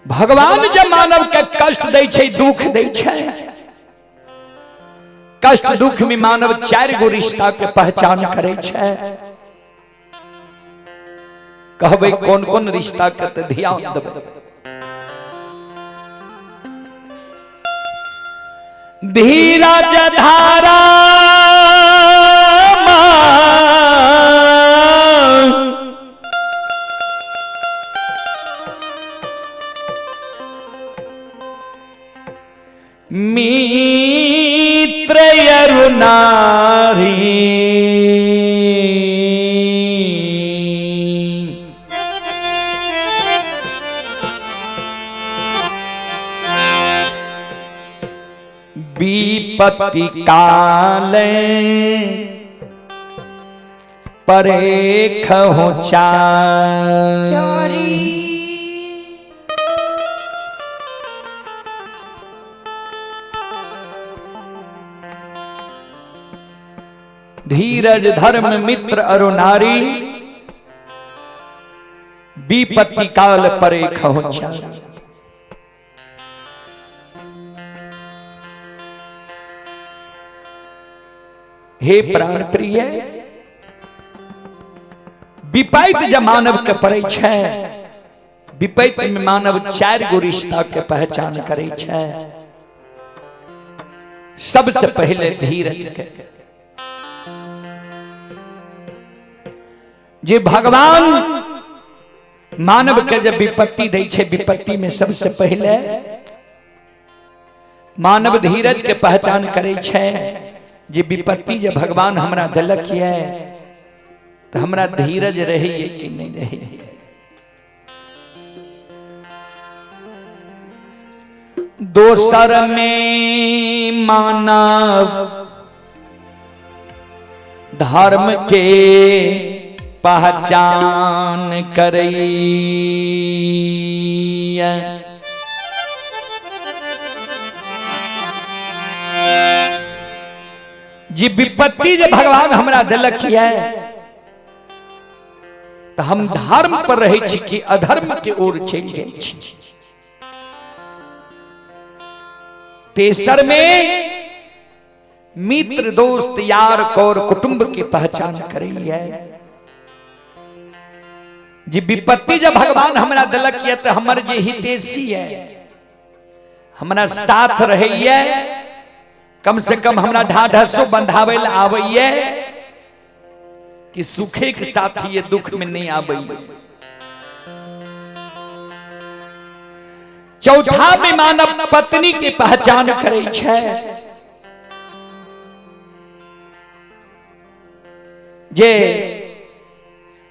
भगवान जब मानव के कष्ट दै छै, दुख दै छै, कष्ट दुख में मानव 4 गो रिश्ता के पहचान करे छै। कहबै कौन कौन रिश्ता के त ध्यान देबै। धीरज धारा मित्र अरु नारी, विपत्ति काल परेख हो चोरी। धीरज धर्म मित्र अरु नारी, विपत्ति काल परेख हो चारी। हे प्राण प्रिय, विपैत जब मानव के पड़े छै, विपैत में मानव 4 गो रिश्ता के पहचान करे छै। सबसे पहले धीरज के, जे भगवान मानव के जब विपत्ति दै छै, विपत्ति में सबसे पहले मानव धीरज के पहचान करे छै। जे विपत्ति जे भगवान हमरा देलक ये, तो हमरा धीरज रहे कि नहीं रहे। दोसर में मानव धर्म के पहचान करैया। जी विपत्ति जे भगवान हमरा देलक ये, तो हम धर्म पर रहे छी कि अधर्म के ओर चलि जाइ छी। तेसर में मित्र दोस्त यार कौर कुटुंब के पहचान करैया। जी विपत्ति जब भगवान हमरा देलक ये, तो हमर जे हितैषी है, हमरा साथ रहैया, कम से कम हमरा ढाढसो बंधावे ल आबैया कि सुखे के साथ ये दुख में नहीं आबैया। चौथा में मानव पत्नी के पहचान करे छै। जे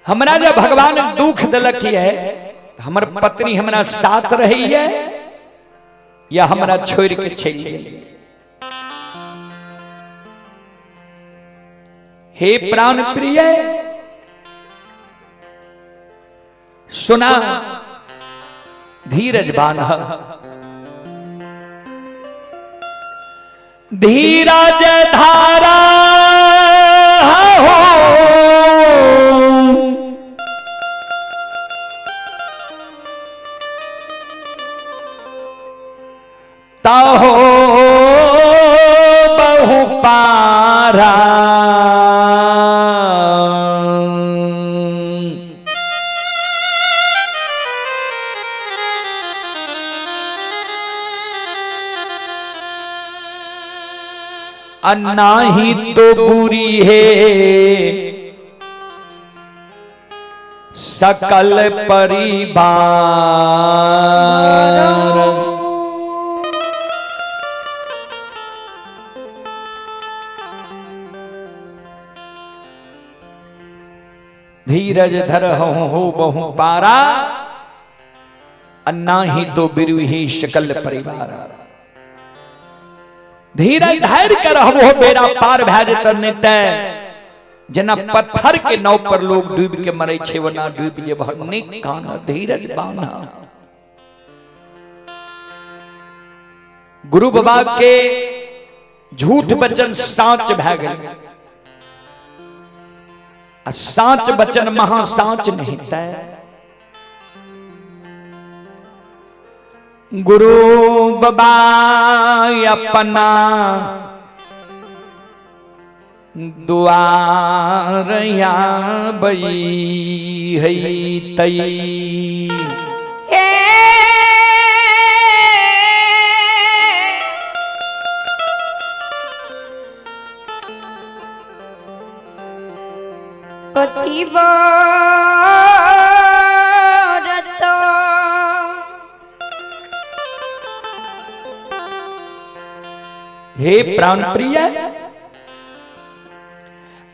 हमरा जब भगवान दुख देलक ये, हमर पत्नी हमरा साथ रहैया या हमरा छोड़ के चलि जाइए। हे प्राण प्रिय, सुना धीरज बान्ह, धीरज धारा हो, ताहो बहु पारा। अन्ना ही तो बुरी है सकल परिवार। धीरज धर हो बहु पारा, अन्ना ही तो बिरुही शकल परिवार। धीरज धर के रहबो बेड़ा पार भए जेतऽ, नहि तऽ जेना पत्थर के नाव पर लोग डूबि के मरै छै ओना डूबि जेबह। नहि कान, धीरज बान्ह। गुरु बाबा के झूठ वचन साँच भए गेल, आ साँच वचन महा साँच नहीं तय। गुरु बाबा अपना दुआर आबई है तई। हे कथी बरत हे प्राण प्रिय,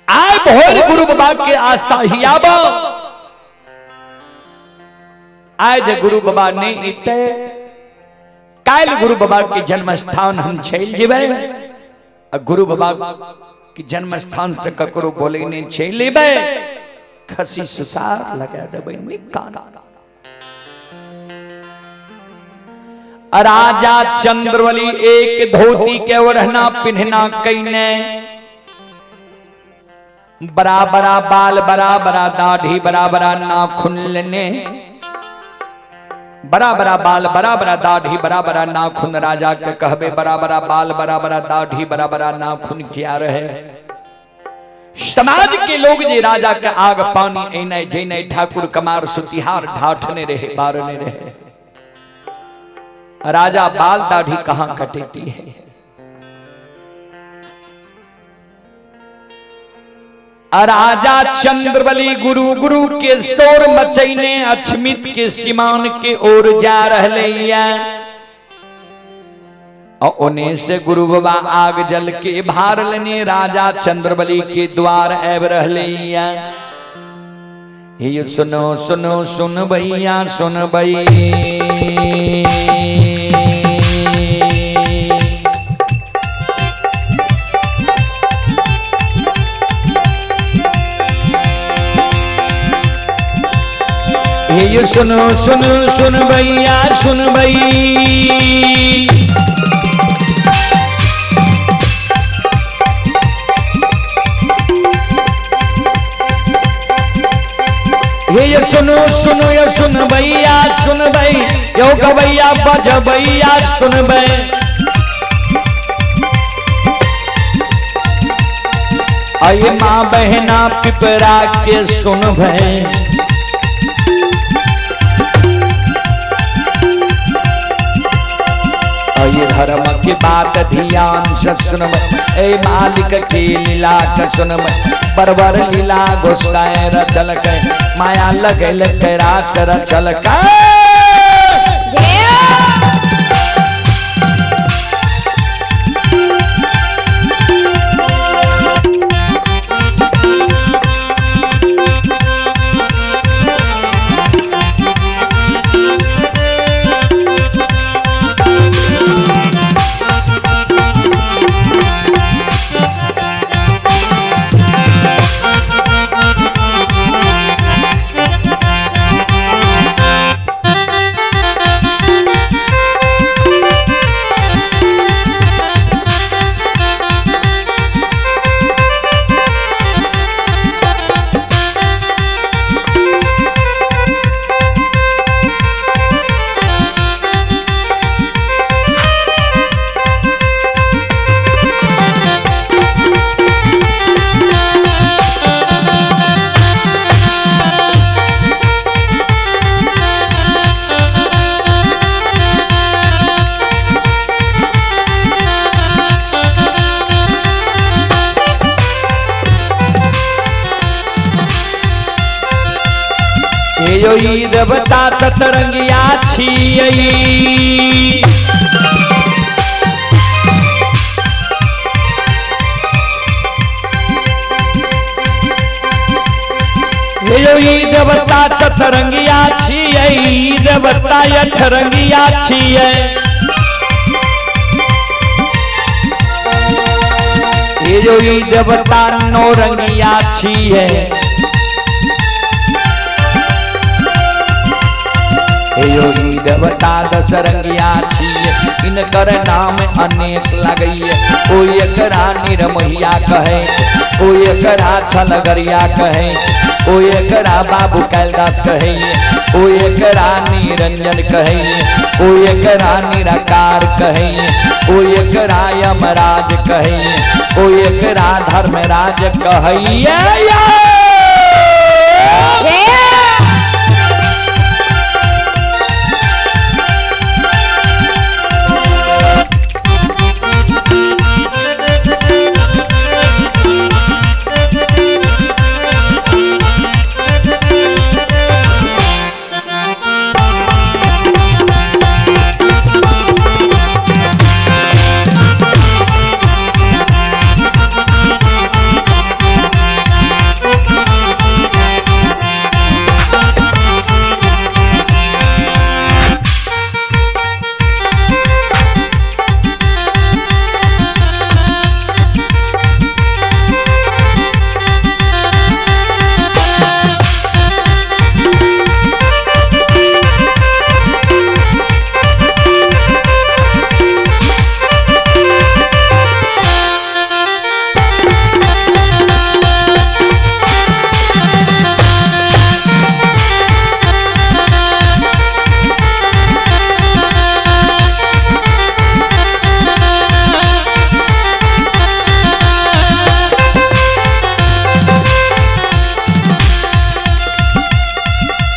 आय भोर गुरु बाबा के आशा ही आब। आय जे गुरु बाबा ने इते, काल्हि गुरु बाबा के जन्म स्थान हम चलि जेबै, आ गुरु बाबा के जन्म स्थान से ककरो बोले नहीं चलि एबै, खसी सुसार लगा देबै निकान। राजा चंद्रवली एक धोती के ओढ़ना पिन्हना कैने, बड़ा बड़ा बाल, बड़ा बड़ा दाढ़ी, बड़ा बड़ा नाखून लेने, बड़ा बड़ा बाल, बड़ा बड़ा दाढ़ी, बड़ा बड़ा नाखून। राजा के कहबे बड़ा बड़ा बाल, बड़ा बड़ा दाढ़ी, बड़ा बड़ा नाखून क्या रहे। समाज के लोग जे राजा के आग पानी एने जेने ठाकुर कमार सुतिहार ढाठने रहे, बारने रहे। राजा बाल दाढ़ी कहां कटेती है। राजा चंद्रबली गुरु गुरु के शोर मचैने अछमित के सीमान के ओर जा रहे और उन्हें से गुरु बाबा आग जल के भार लेने राजा चंद्रबली के द्वार आब रहे। ये सुनो सुनो सुन भैया सुन भई, ये सुनो सुनो सुन भैया सुन भई। ये सुनो सुनो ये सुन भैया सुन भई, यो गवैया बजबैया सुन भई। अये माँ बहना पिपरा के सुन भई, अये धर्म के बात ध्यान से सुन भई, ए मालिक के लीला के सुन भई। बरबर लीला गोसाई रचल के, माया लगल के रास रचल के। यो देवता सतरंगिया छियै, सतरंगिया छियै, ई देवता अठरंगिया छियै। ये जो ई देवता नौरंगिया छियै। हे यो ई देवता दशरंगिया छियै, इनकर नाम अनेक लगैये। ओ एकरा निरमोहिया कहै छै, ओ एकरा छलगरिया कहै छै, ओ एकरा बाबू कैलदास कहैये, ओ एकरा निरंजन कहैये, ओ एकरा निराकार कहैये, ओ एकरा यमराज कहैये, ओ एकरा धर्मराज कहैये।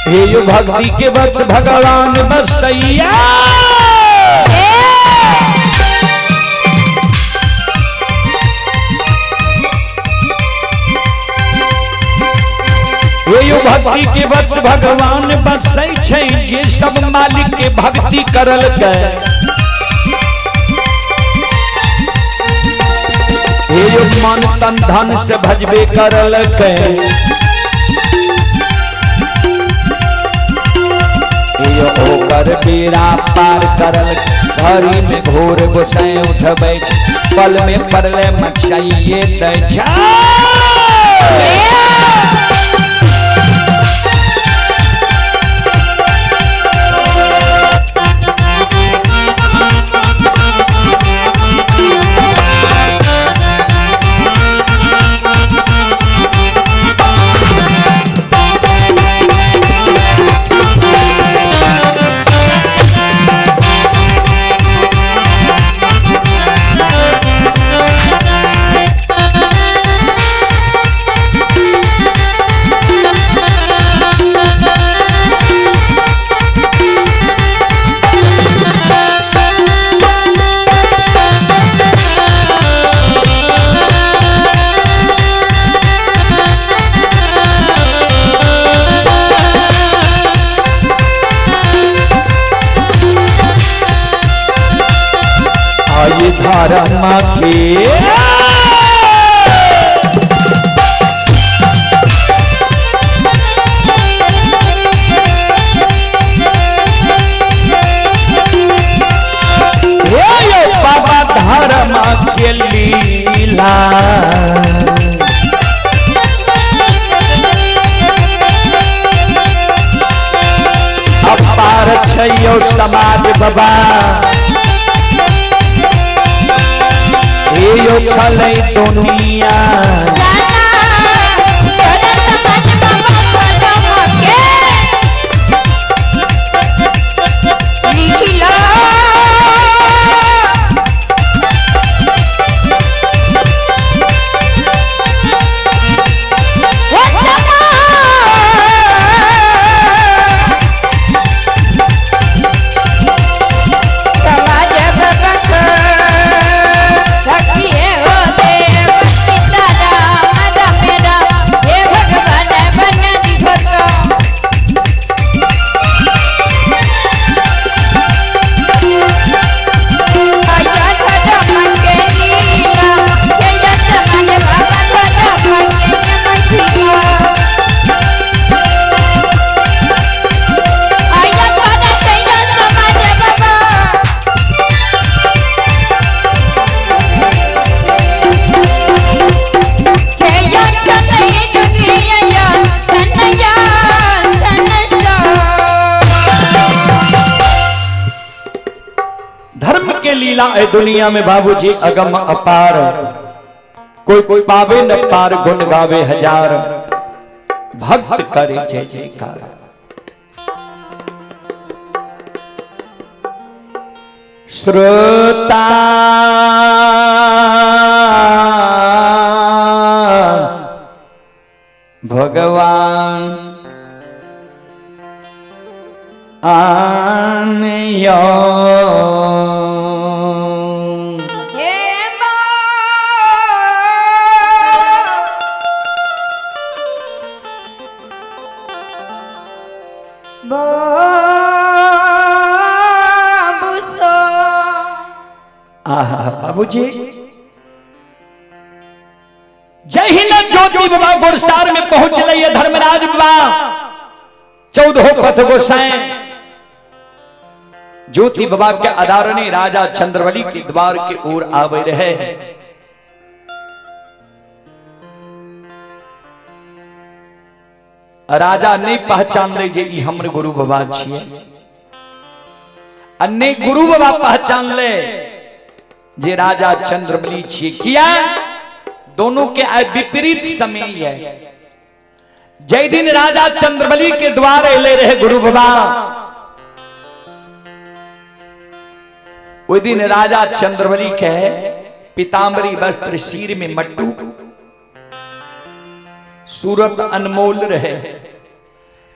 हे यो भक्ति के बस भगवान बसैया। हे यो भक्ति के बस भगवान बसै छै, जे सब मालिक के भक्ति करल के। हे यो मन तन धन से भजबे करल के। ओकर बेड़ा पार करल, घड़ी में घोर गोसाई उठबै, पल में पड़ले मचाइए दै छै। धर्म के बाबा धर्म के लीला अपार छै समाज बाबा। यो छलै दुनिया समाज भक्त हो देव सीताराम। के लीला है दुनिया में बाबूजी अगम अपार, कोई कोई पावे न पार, गुण गावे हजार, भक्त करे जय जयकार। श्रोता भगवान आनयो हे माँ बाबूसो। आहा बाबूजी, जहिना ज्योति बाबा गुरसार में पहुंच लई धर्मराज बाबा 14 पथ गोसाई ज्योति बाबा के आदारणी राजा चंद्रवली के द्वार के ओर आवे रहे। राजा नहीं पहचान ले जे ई हमर गुरु बाबा छिए, आ नहीं गुरु बाबा पहचान ले जे राजा चंद्रबली छिए। किया दोनों के आय विपरीत समय है। जय दिन राजा चंद्रबली के द्वार अले रहे गुरु बाबा, ओहि दिन राजा चंद्रबली के पीताम्बरी वस्त्र, सिर में मट्टू, सूरत अनमोल रहे।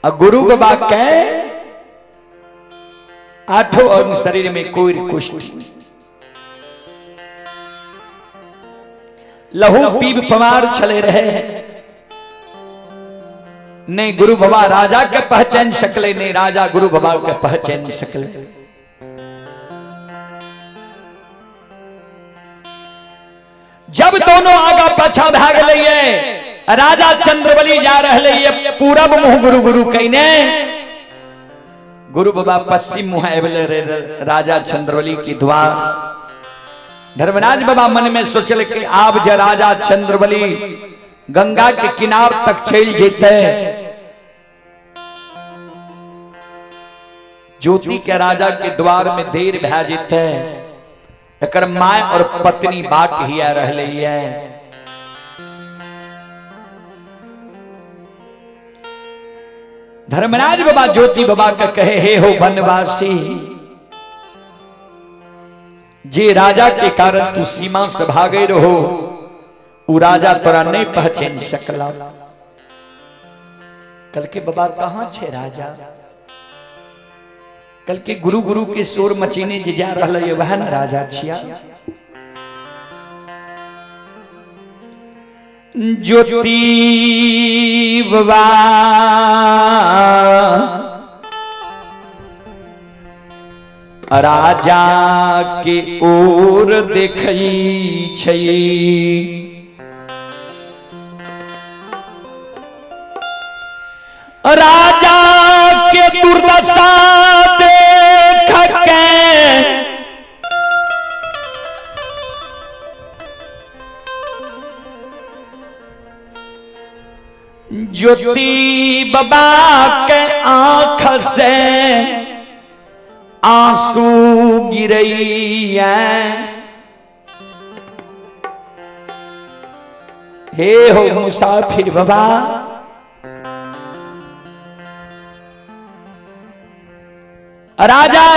आ गुरु बाबा के आठों अंग शरीर में कोई कुष्ठ, लहू पीब पवार छले रहे। नहीं गुरु बाबा राजा के पहचान सकले, नहीं राजा गुरु बाबा के पहचान सकले। जब दोनों आगा पाछा भाग लिए, राजा चंद्रबली जा रहे ये पूरब मुंह गुरु गुरु कहने, गुरु बाबा पश्चिम मुंह आबले राजा चंद्रबली की द्वार। धर्मराज बाबा मन में सोचल कि आब जे राजा चंद्रबली गंगा के किनार तक चल जेते, ज्योति के राजा के द्वार में देर भै जेते, एकर my और पत्नी बाट हिया रहले है। धर्मराज बाबा ज्योति बाबा के कहे, हे हो वनवासी, जे राजा के कारण तू सीमा से भागे रहो, उ राजा तोरा नहीं पहचान सकला। कल के बाबा कहाँ छे राजा? कल के गुरु गुरु के शोर मचीने जे जा रहल है वह न राजा छिया। ज्योति बाबा राजा के ओर देखई छै, राजा के दुर्दशा देख के ज्योति बाबा के आंख से आंसू गिरैया। हे हो मुसाफिर बाबा, राजा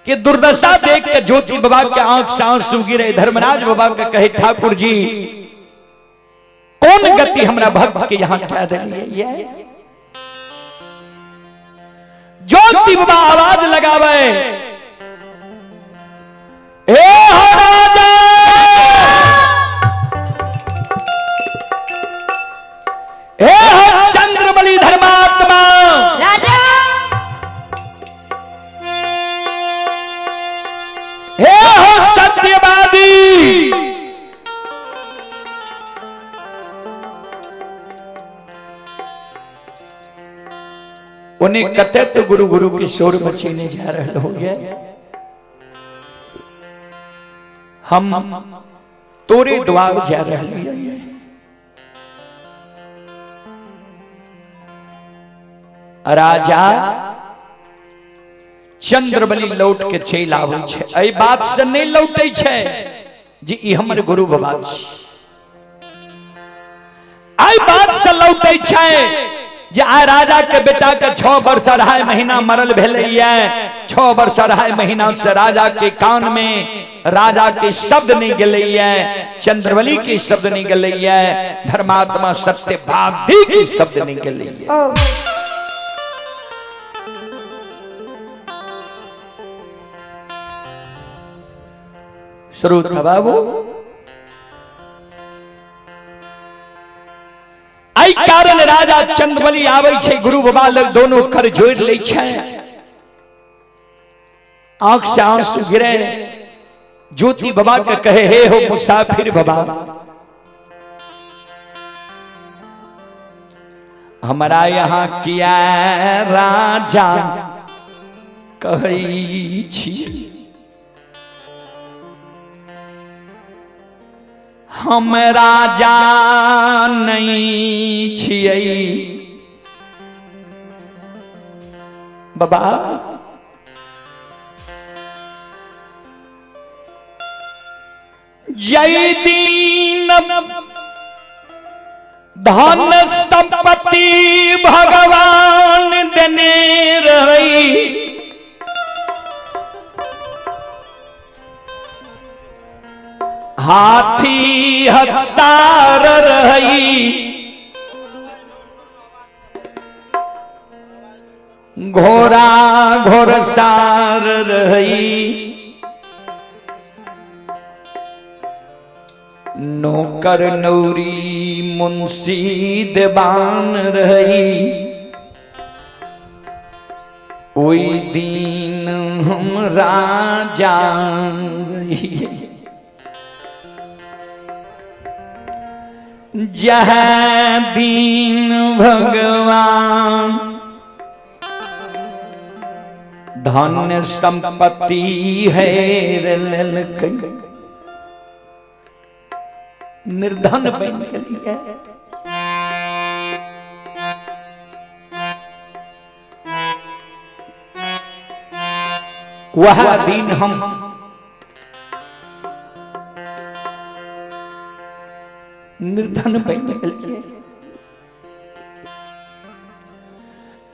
के दुर्दशा देख के ज्योति बाबा के आंख से आंसू गिरे। धर्मराज बाबा के कहे, ठाकुर जी कौन गति हमरा भक्त के यहां क्या दिलिए? ज्योति बाबा आवाज लगावे, हे हो राजा, हे हो चंद्रबली धर्मात्मा राजा, हे हो सत्यवादी, उन्हें कते तो गुरु गुरु के शोर मचेने जा रहे हो गए, हम तोरे द्वार जा रहे हैं। राजा चंद्रबली लौट के चलि आबै छै। एहि बात से नहि लौटै छै जे ई हमर गुरु बाबा छी। एहि बात से लौटै छै जे आइ राजा के बेटा के 6 वर्ष 2.5 महीना मरल भेलैया। 6 वर्ष 2.5 महीना से राजा के कान में राजा के शब्द नहीं गेलैया, चंद्रबली के शब्द नहीं गेलैया, धर्मात्मा सत्यवादी के शब्द नहीं गेलैया। श्रोता बाबू, एहि कारण राजा चंद्रबली आबै छै गुरु बाबा लग, दोनों कर जोड़ लै छै, आंख से आंसू गिरे। ज्योति बाबा के कहे, हे हो मुसाफिर बाबा, हमारा यहाँ किया राजा कहै छी, हम राजा नहीं छियै बाबा। जय दीन धन संपत्ति भगवान देने रही, हाथी हस्तार रही, घोड़ा घोड़सार रही, नौकर नौरी मुंशी देवान रही, ओहि दिन हम राजा रही। जह दिन भगवान धन संपत्ति है लेलकै, निर्धन बन गेलियै। वह दिन हम निर्धन बन गेलियै।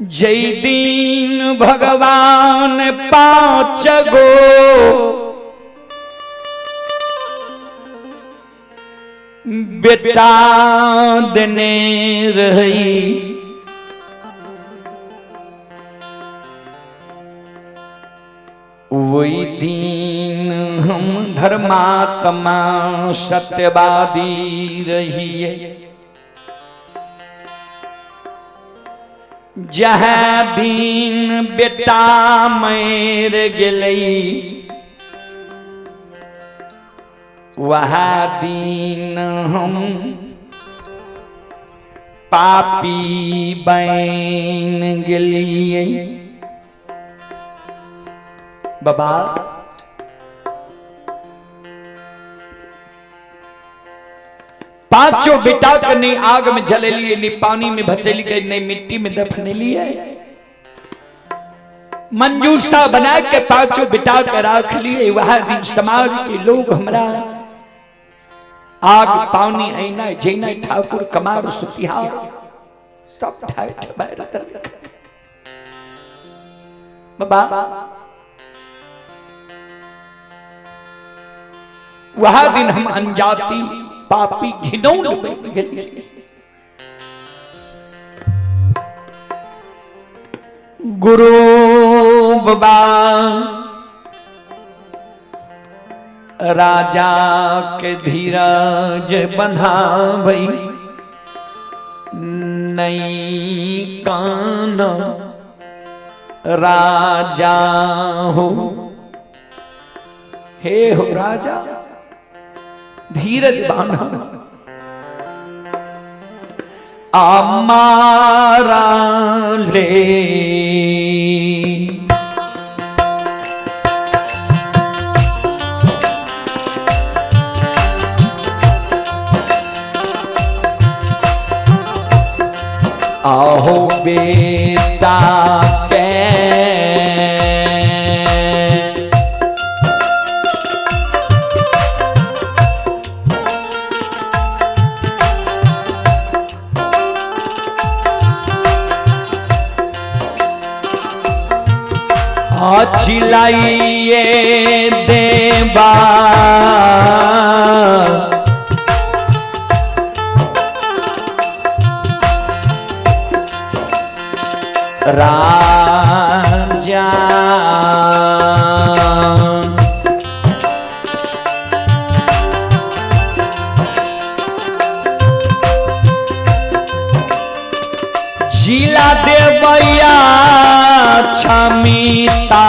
जय दिन भगवान 5 गो बेटा देने रही, वही दिन हम धर्मात्मा सत्यवादी रहिए। जह दिन बेटा मर गेलै, वह दिन हम पापी बन गेलिए। बाबा पांचों बेटा के नहीं आग में जलेलिए, नहीं पानी में भसेलिए, नहीं मिट्टी में दफनेलिए। मंजूषा बना के पांचों बेटा के राख लिए। वह दिन समाज के लोग हमरा आग पानी ऐना जैना ठाकुर कमार सुतिहार सब ठाठ बैठ। बाबा वह दिन हम अनजाति पापी घिनौन बन गेलिए। गुरु बाबा राजा के धीरज बंधावई, नई कान राजा हो। हे हो राजा धीरज बांधा, अमारा ले आहो बेटा के। झिलाइए देवा। राजा जिला देवैया क्षमिता।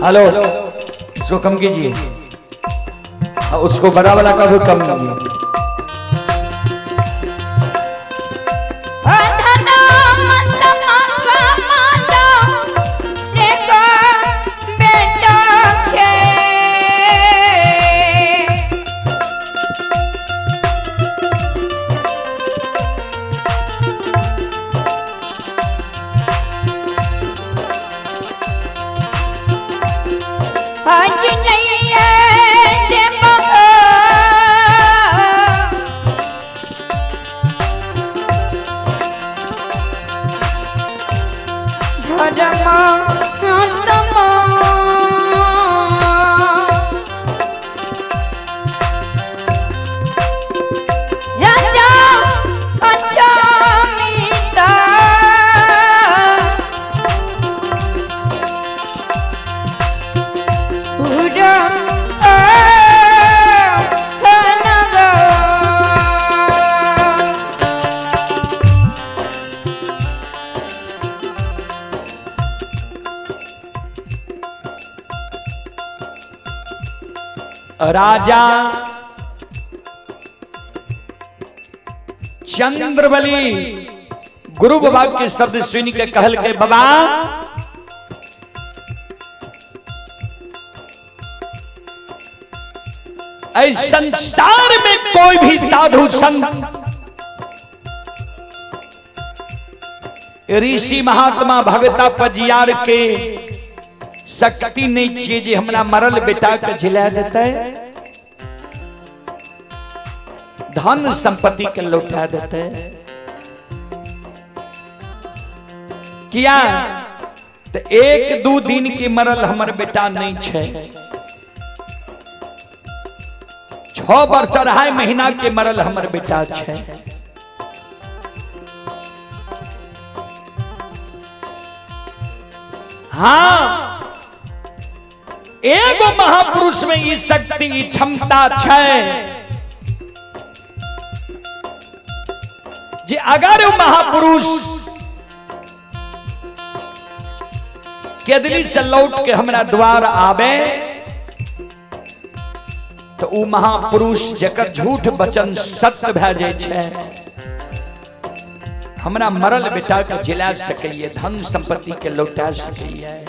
हेलो, इसको कम कीजिए, उसको बड़ा वाला का भी कम कीजिए। राजा चंद्रबली गुरु बाबा के शब्द सुन के कहल के बाबा संसार में कोई भी साधु संत ऋषि महात्मा भगता पजियार के शक्ति नहीं चाहिए जे हमरा मरल बेटा के झिला देते, धन संपत्ति के लौटा देते। किया तो एक दो दिन के मरल हमर बेटा नहीं छे, 6 वर्ष 2.5 महीना के मरल हमर बेटा छे। हाँ, एगो महापुरुष में ई शक्ति ई क्षमता छै जे अगर महापुरुष केदली से लौट के हमरा द्वार आवे तो उ महापुरुष जकर झूठ वचन सत्य भए जाय छै, हमरा मरल बेटा के जिला सकैए, धन संपत्ति के लौटा सकैए।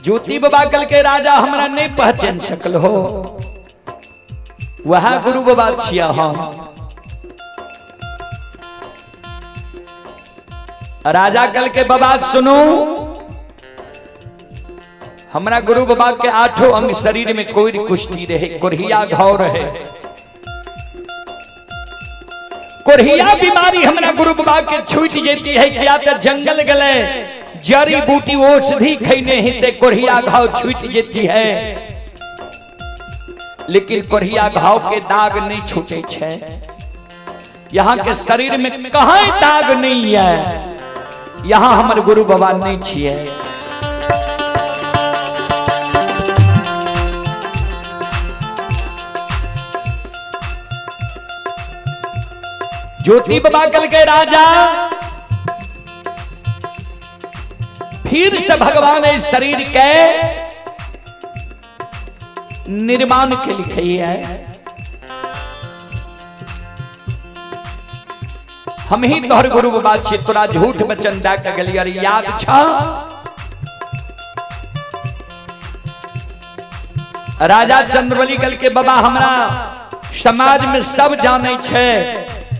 ज्योति बाबा कल के राजा हमरा नहीं पहचान सकल हो, वह गुरु बाबा छिया हम। राजा कल के बाबा सुनो, हमरा गुरु बाबा के आठों अंग शरीर में कोई कुश्ती रहे, कोढ़िया घाव रहे, कोढ़िया बीमारी हमरा गुरु बाबा के छूट जेती है। क्या तो जंगल गले जड़ी बूटी औषधि खैने ही ते कोढ़िया घाव छूट जेती है, लेकिन कोढ़िया घाव के दाग नहीं छूटे छे। यहाँ के शरीर में कहीं दाग नहीं है, यहाँ हमर गुरु बाबा नहीं छिए। ज्योति बाबा कल के राजा फिर से भगवान इस शरीर के निर्माण के लिखे है। हम ही तोहर गुरु बाबा छी, तोरा झूठ वचन दए के गेलियै। अरे याद छ राजा चंद्रबली कल के बाबा हमरा समाज में सब जाने छे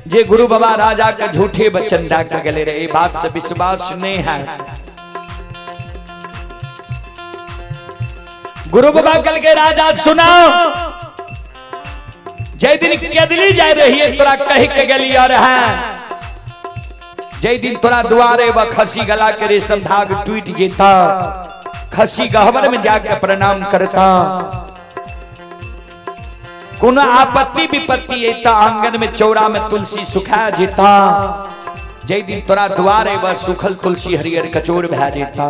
जे गुरु बाबा राजा के झूठे वचन दए के गेले रहे, बात से विश्वास नहीं है। गुरु बाबा कल के राजा सुनाओ, जय दिन केदली जाय रही है तोरा कह के गेली और है, जय दिन तोरा दुआरे व खसी गला के रेशम धाग टूट जेता, खसी गहबर में जाके प्रणाम करता, कोनो आपत्ति विपत्ति एता आंगन में चौरा में तुलसी सुखा जेता, जय दिन तोरा दुआरे व सुखल तुलसी हरियर कचोर भा जेता।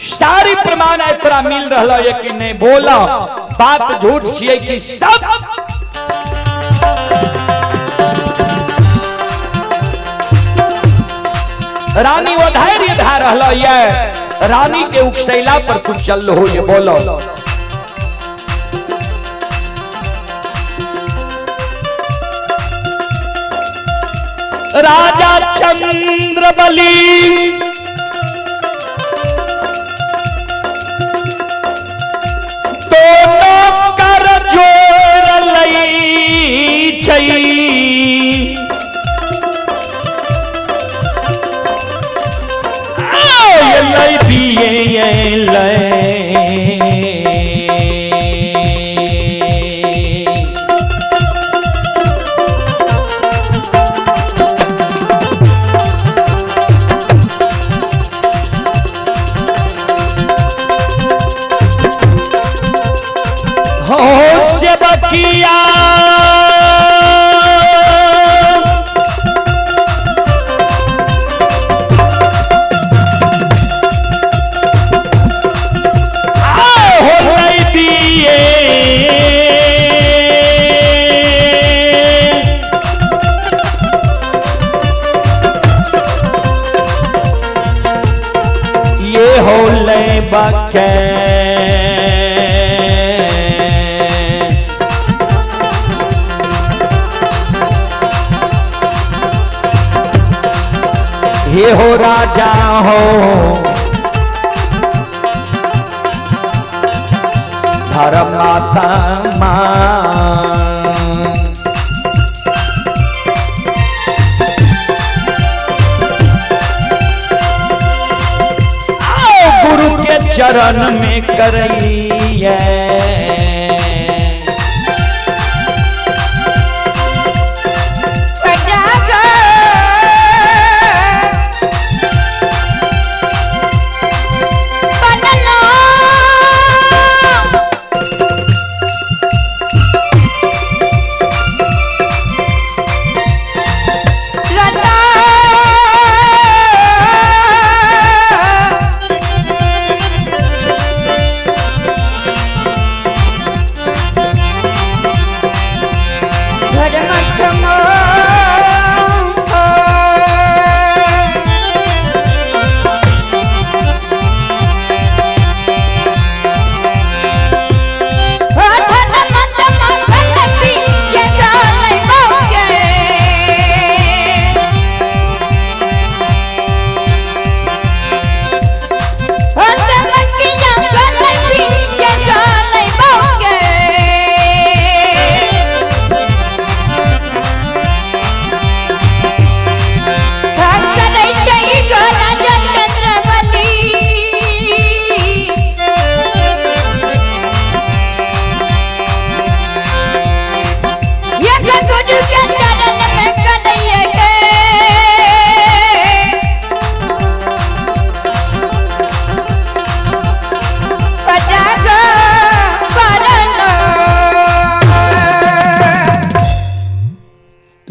सारी प्रमाण आय तोरा मिल रहा है कि नहीं? बोला बात झूठ छिए कि सब रानी वो धैर्य धा रहा है, रानी के उकसैला पर तू चल हो, ये बोलो। राजा चंद्रबली दोनों कर जोड़ लई छई, लई पिए लई। हो सेवकिया हो लई पिए ये हो ले बके ये हो राजा हो धर्म माता मां। आओ गुरु के चरण में करइए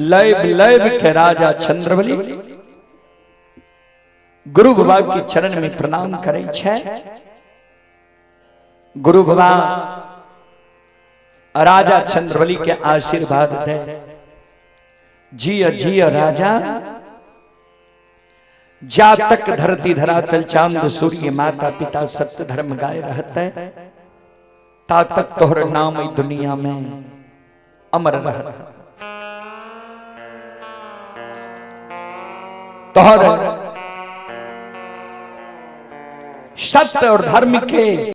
लैब लैब के राजा चंद्रबली गुरु बाबा के चरण में प्रणाम करै छै। गुरु बाबा राजा चंद्रबली के आशीर्वाद दे, जिय जिय राजा, जा तक धरती धरातल चांद सूर्य माता पिता सत्य धर्म गाय रहते, ता तक तोहर नाम ई दुनिया में अमर रहता। तोहर सत्य और धर्म के